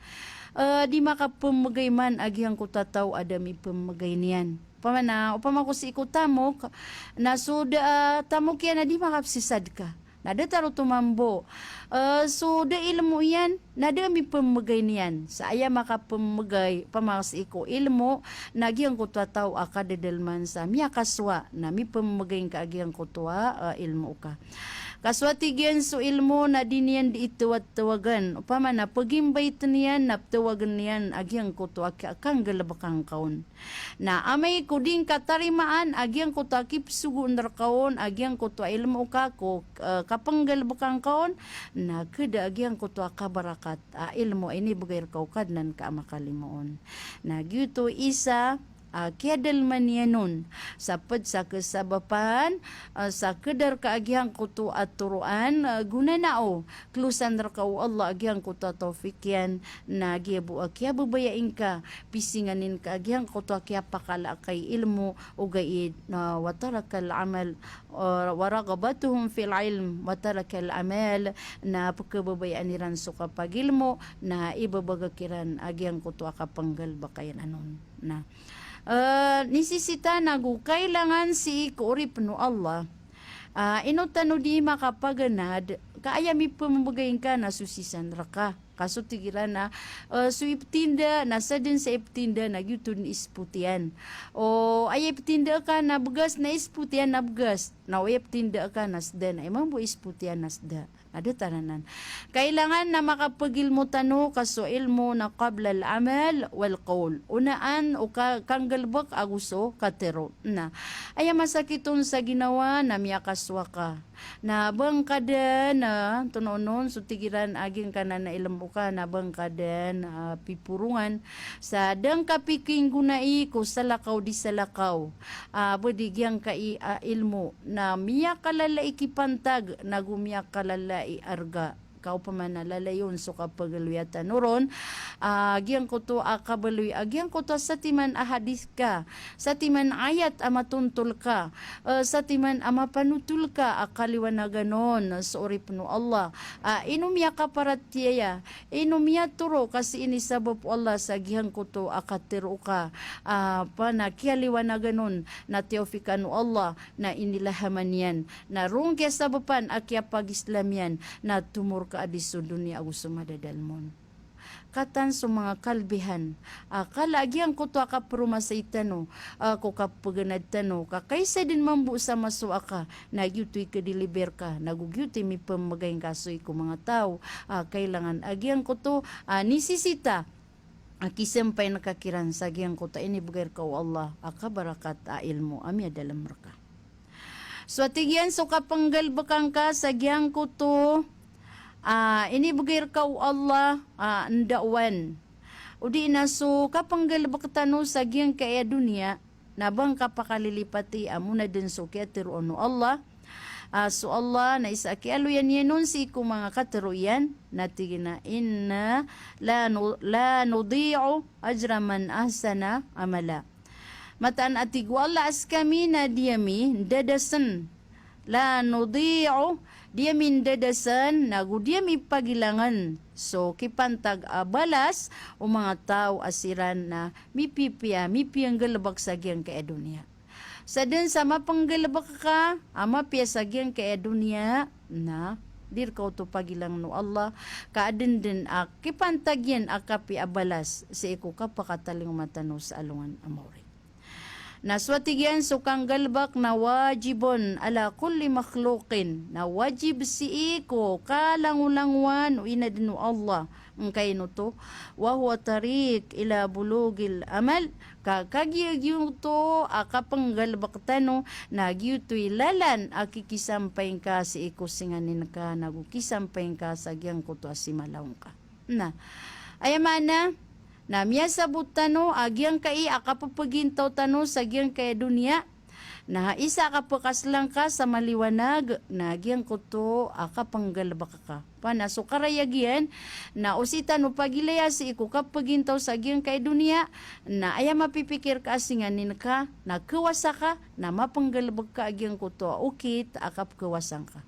Eh, di makapemegay man a giyangkoto a taw a da mipemegay niyan. Opama na, opama ko sii ko tamok, na so da a tamok iyan na di makapsisad ka. Na da taro to mambo. Eh, so da ilmo iyan, na da mipemegay niyan. Sa aya makapemegay, opama sii ko ilmo, na giyangkoto a taw a kadedeleman sa miyakasowa, na mipemegay ngka a giyangkoto a, eh, ilmo ka. Ka so a tig iyan so ilmo na di niyan di itawat-tawagan. Opama na pegimbaiten iyan, na petawagen iyan a giyangkoto a ka-, kanggalebeka ngka on. Na amay ko di ngka tarimaan a giyangkoto a kipesogoon reka on a giyangkoto a ilmo ka ko, eh, kapenggalebeka ngka on, na keda a giyangkoto a kabarakat a ilmo a inibegay reka o Kadnan ka a makalimo on. Na giyoto isa a kiyadalman iyan on. Sa pd sa kasabapan, ah, sa kadar ka a giyangkoto a toroan, ah, gonanao, klosan rka o Allah a giyangkoto a tawfik iyan, na giya bo a kiyababayai ngka, pisinganin ka a giyangkoto a kiyapakala ka i ilmo, ogaid na wa tarakal amal, ah, wa raghbatuhum fil ilm, wa tarakal amal, na pkhababayaan iran so kapagilmo, na ibabagak iran a giyangkoto a kapnggalbk iyan anon. Na, eh, nisisita na go kailangan sii ko oripn o Allah. Ah, ino tano di makapaganad, ka aya mipmbgay ngka na so sisan rka. Ka so tig iran na, eh, so iptinda, na sadn sa iptinda, na giyoto dn ispotiyan. O, aya iptinda ka na bgas, na ispotiyan na bgas. Na o aya iptinda ka na sda, na aya mambo ispotiyan na sda. Na da taranan. Kailangan na makapagilmo tano ka so ilmo na qabla al-amal wal qawl. Onaan o ka-, kanggalbk ago so katharo. Na, aya masakit on sa ginawa na miyakasowa ka. Na ba ngka dn, ah, tononon so tig iran a giyangkanan a ilmo ka, na ba ngka dn, ah, piporongan. Sa da ngka pikingonai ko salakaw di salakaw. Ah, ba di giyangkai a ilmo. Na miyakalala i kipantag, na go miyakalala i arga. Ka opama na lalayon so kapagaloya tano ron, ah, giyangkoto a kabaloy, ah, giyangkoto a satiman a hadith ka, satiman a ayat a matontol ka, eh, satiman a mapanotol ka a kaliwanagan on so oripn o Allah. Ah, ino miyakaparatiyaya, ino miyatoro ka sii ini sabap o Allah sa giyangkoto a katharo ka, ah, pn a kiyaliwanagan on na tiyawfikan o Allah, na inilahaman iyan, na roo ngka sabapan a kiyapagislam iyan, na tomorka a di so doniya ago so madadalm on. Katan so manga kalbihan a kala a giyangkoto a kapromasay tano, ah, ko kapaganad tano, ka kaisa dn mambo sa masowa ka, na giyoto i kadiliber ka, na go giyoto i mipmbgay ngka sii ko manga taw a kailangan a giyangkoto a nisisita a kisampayan ka kiran sa giyangkoto a inibgay rka o Allah a kabarakat a ilmo a miyadalm rka. So a tig iyan so kapnggalbka ngka sa giyangkoto a inibgay rka o Allah a ndaowan. O di na so kapnggalbk tano sa giyangkai a doniya, na ba ngka pakalilipati a mona dn so kiyatharo on o Allah. Ah, so Allah na isa a kiyaaloya niyan on sii ko manga katharo iyan, na tig iyan a inna la nu-, la nudi'u ajra man ahsana amala. Mataan a tig o Allah a skami na di ami ndadasn. La nudi'u, di ami ndadasn, na go di ami pagilangn so kipantag a balas o manga taw a siran na mipipiya, mipiyanggalbk sa giyangkai a doniya. Sadn sa mapnggalbk ka a mapiya sa giyangkai a doniya, na di rka oto pagilangn o Allah, ka adn dn a kipantag iyan a kapiya a balas sii ko kapakatalingoma tano sa alongan a maori. Na so a tig iyan so kanggalbk na wajibun ala kulli makhluqin, na wajib sii ko kalangolangowan o inadn o Allah, ngkaino oto, wa huwa tariq ila bulughil amal, ka kagiya giyoto a kapnggalbk tano, na giyoto i lalan a kikisampay ngka sii ko singanin ka, na go kisampay ngka sa giyangkoto a simalaw ngka. Na, aya maana, na miyasabot tano a giyangkai a kapphagintaw tano sa giyangkai a doniya, na isa a kapakaslang ka sa maliwanag, na giyangkoto a kapnggalbk ka. Pn a so karayag iyan, na o sii tano pagilaya sii ko kapphagintaw sa giyangkai a doniya, na aya mapipikir ka a singanin ka, na khawasa ka, na mapnggalbk ka a giyangkoto a okit a kapkhawasa ngka.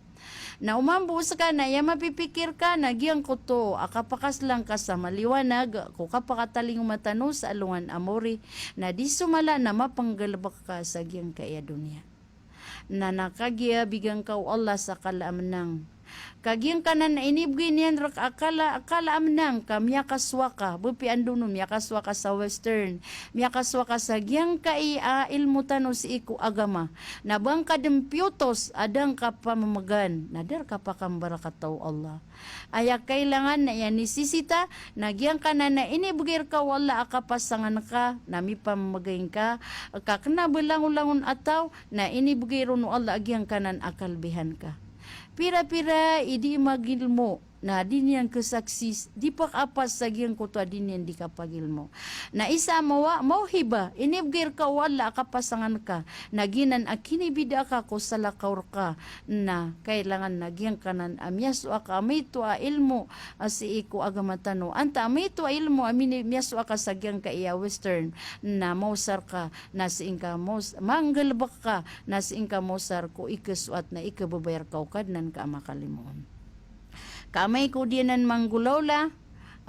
Na o mambo ska na aya mapipikir ka na giyangkoto a kapakaslang ka sa maliwanag ko kapakatalingoma tano sa alongan a maori, na di so mala na mapnggalbk ka sa giyangkai a doniya. Na, na kagiya bigan ka o Allah sa kala a mnang. Ka giyangkanan a inibgay niyan rka a kala, a kala a mnang ka miyakasowa ka, bpi ando no miyakasowa ka sa western, miyakasowa ka sa giyangkai a ilmo tano sii ko agama. Na ba ngka dn piyotos a da ngka pamamgan, na da rka pakambarakata o Allah. Aya kailangan na aya nisisita, na giyangkanan a inibgay rka o Allah a kapasangan ka, na mipamamgay ngka, ka kna ba langolangon a taw, na inibgay ron o Allah a giyangkanan a kalbihan ka. Pirapira i di magilmo, Na di niyan kesaksi, di pakapas sa giyangkoto a di niyan di kapagilmo. Na isa a mawa-, mawhiba, inibgay rka o Allah a kapasangan ka, na giyanan a kinibida ka ko salakaw rka, na kailangan na giyangkanan a miyasowa ka a maito a ilmo a sii ko agama tano. Antaa a maito a ilmo a mini-, miyasowa ka sa giyangkaya Western, na maosar ka, na sii ngka maos-, manggalebek ka, na sii ngka maosar ko ikesowat na ikebebay rka o Kadnan ka a makalimoon. Ka amay ko di anan manggolawla,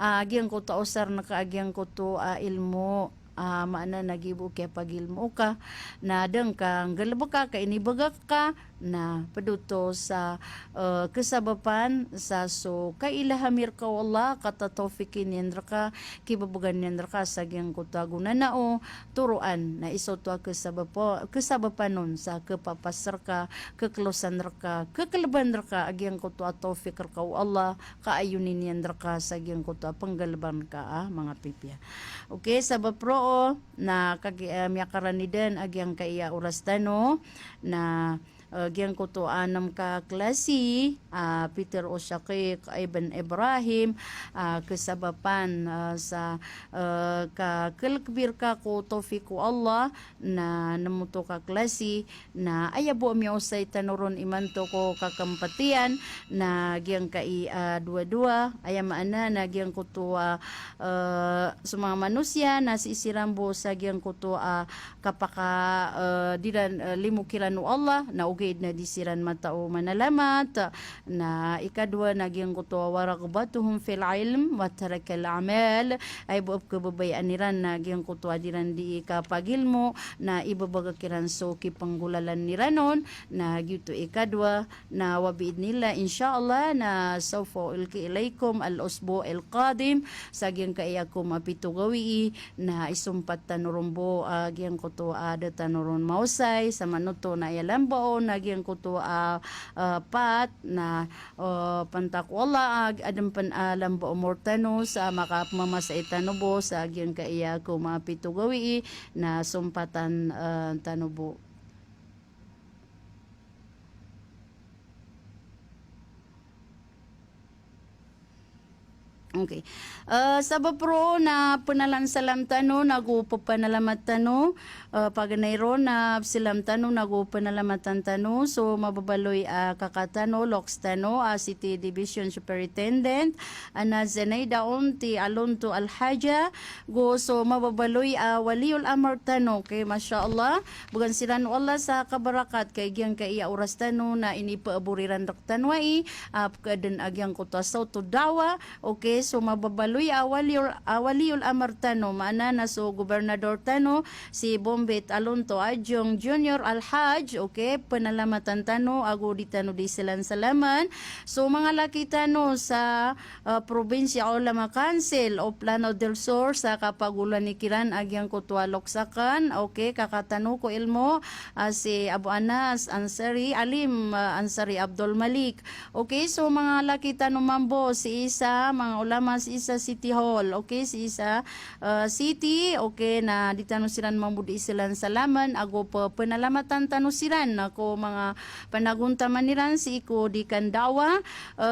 a, giyangkoto a osaren ka a giyangkoto a ilmo, a, maana na giya bo kiyapagilmo ka, na da ngka nggalebeka, ka inibagak ka, na ped oto sa, e, kesabapan sa so kailhami rka o Allah, katatawfikin iyan rka, kibebegan iyan rka sa giyangkoto a gonanao, toroan, na isa oto a kesabapa-, kesabapan on sa kepapas rka, keklosan rka, kekeleban rka a giyangkoto a tawfik rka o Allah, ka ayonin iyan rka sa giyangkoto a penggaleban ka a manga pipiya. Okay, sabap roo, na kagi-, e, miyakarani den a giyangkaya oras tano, na, e, giyangkoto a nem ka klasi, a, Peter o Shaqiq Ibn Ibrahim, a, kesabapan, e, sa, e, kakelekbi rka ko tawfik o Allah, na nem oto ka klasi, na aya bo a miyaosay tano ron imanto ko kakempet iyan, na giyangkai a dowa-dowa, aya maana na giyangkoto a, e, so manga manosiya, na sii siran bo sa giyangkoto a kapaka, e, di ran, e, limo kiran o Allah, na ogaid na di siran matao manalamat, na ikadowa na giyangkoto a wa raghbatuhum fil ilm wa tarkal amal, aya bo a pekebabayaan iran na giyangkoto a di ran di kapagilmo, na ibebegak iran so kipenggolalan iran on, na giyoto ikadowa, na wa bi idhnillah, insha Allah, na sawfa ulqi ilaykum al-usbu' al-qadim, sa giyangkaya ko mapito gawii, na isompat tano ron bo, a, giyangkoto a da tano ron maosay, sa manoto na aya lamba on, na giyangkoto a, a, pat, na, o, pantak o Allah, a, aden pen a lamba o omor tano, sa makapemamasai tano bo, sa giyangkaya ko mapito gawii, na sompatan, a, tano bo. Okay. E, sabap roo na penalan salam tano, nago pepanalamat tano, e, paganay roo na salam tano, nago penalamatan tano, so mababaloy a kaka tano, loks tano, a City Division Superintendent, a na Zenaida Onti Alonto Alhaja, go so mababaloy a waliul amr tano, okay, masha Allah, began siran o Allah sa kabarakat, ka giyangkaya oras tano, na inipaabor iran rektano ai, a, pekeden a giyangkoto a sawto da'wa, okay, so mababaloy a waliul, a waliul amr tano, maana na so gobernador tano, si Bombit Alonto Adjong Junior Alhaj, okay, penalamatan tano, ago di tano di salam-salaman, so manga laki tano sa, a, Provincial Ulama Council of Lanao del Sur, sa kapagoloan ikiran a giyangkoto a loksakan, okay, kaka tano ko ilmo, a, si Abu Anas Ansari, Alim, a, Ansari Abdul Malik. Okay, so manga laki tano mambo, sii sa, manga ulama sii sa City Hall, okay, sii sa, a, City, okay, na di tano siran mambo di salam-salaman, ago pe-, penalamatan tano siran, na ko manga panagontaman iran sii ko di kan da'wa, e,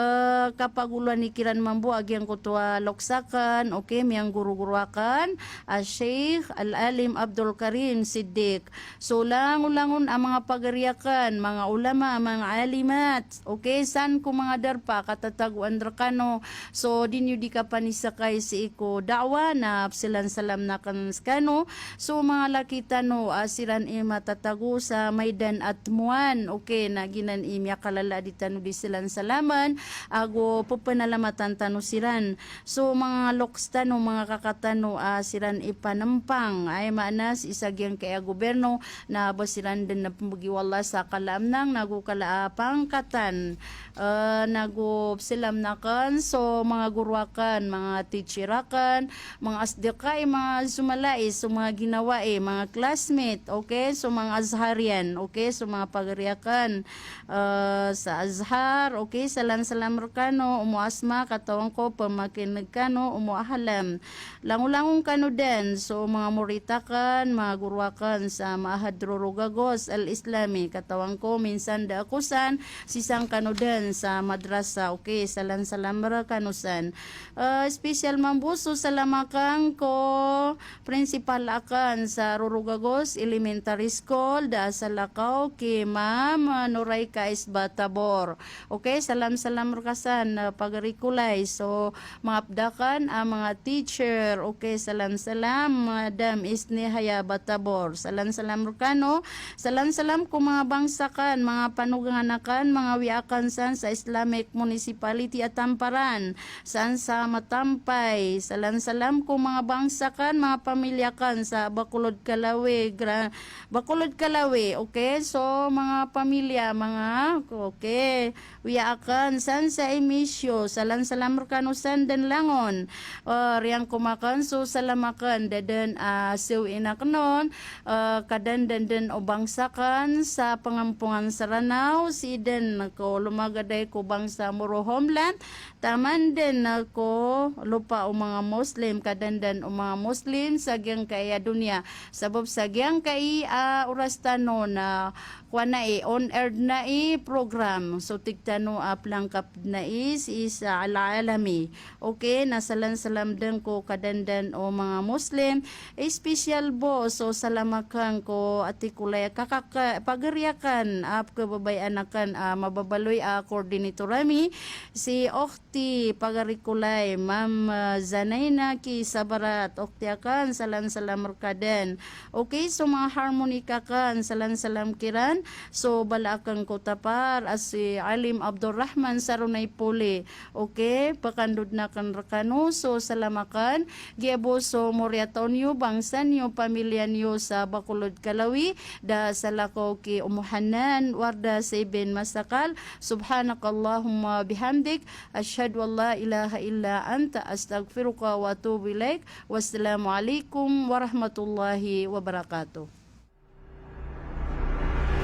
kapagoloan ikiran mambo a giyangkoto a loksakan, okay, miyanggorogoro aken, a, Sheikh Al-Alim Abdul Karim Siddiq. So langolangon a manga pagari aken, manga ulama, manga alimat, okay, san ko manga darpa a katatagoan rekano, so di niyo di kapanisakay sii ko da'wa, na pesalam-salamen aken sekano, so manga laki tano a siran i matatago sa Maidan Atmuan, okay, na giyanan i miyakalala di tano di salam-salamen, ago pepenalamatan tano siran. So manga loks tano, manga kaka tano a siran i panempang, aya maana sii sa giyangkaya goberno, na ba siran den na pembegi o Allah sa kala a menang, nago kala a pangkatan, e, nago pesalam aken, so manga goro akn, manga teacher akn, manga asdiqai, manga zumalai, so manga ginawai, manga classmate, okay? So manga Azharian, okay? So manga pagari akn, eh, sa Azhar, okay? Salam-salam rkano, Umu Asma, katawan ko pmakin'g kano, Umu Ahlam. Langolangon kano dn so manga morit akn, manga goro akn sa Ma'had Roro Gagos Al-Islami, katawan ko minsan da ako san sisang kano dn sa madrasa, okay? Salam-salam rkano san. Eh, special mambo so salam akn ko principal akn sa Roro Gagos Elementary School, da salakaw ki Ma'am, eh, Noraika Isba Tabor. Okay, salam-salam rka san, eh, pagari ko Lai. So, manga pd akn a manga teacher. Okay, salam-salam, Madam Isnihaya Batabor. Salam-salam rkano. Salam-salam ko manga bangsa akn, manga panogangan akn, manga wiya akn san sa Islamic Municipality a Tamparan, san sa Matampay. Salam-salam ko manga bangsa akn, manga pamilya akn sa Bacolod Kalawi, Gra-, Bacolod Kalawi, okay? So, manga pamilya, manga, okay. Wiya akn san sa Imisyo, salam-salam rkano san dn langon. Eh, riyangkom akn so salam akn, da dn a sowii akn on, eh, ka dn dn dn o bangsa akn sa Pangampongan Saranaw, sii dn ko lomagaday ko bangsa Moro Homeland, taman dn ko lopa o manga Muslim, ka dn dn o manga Muslim sa giyangkai a doniya. Sabap sa giyangkai a oras tano na kowan ai, on air dn ai program. So tig tano a plangkap dn ai sii sa Al-Alami. Okay, na salam-salam dn ko kadandan o manga Muslim. Special bo so salam akn ko ati ko Lai a kakak, pagari akn a pkhababayaan akn a mababaloy a coordinator ami, si Okhti pagari ko Lai, Ma'am, ah, Zanaina ki Sabarat. Okhti akn, salam-salam rka dn. Okay, so manga harmonic akn, salam-salam kiran. So bala akn ko Tapar a si Alim Abdul Rahman Saronay Poli. Okay, pkandod akn rkano so salam akn. Giya bo so moriyataw niyo, bangsa niyo, pamilya niyo sa Bacolod Kalawi, da salakaw ki Umu Hanan Warda Saiben Masakal. Subhanakallahumma bihamdik, ashhadu an la ilaha illa anta, astaghfiruka wa atubu ilaik. Wassalamu alaikum warahmatullahi wabarakatuh.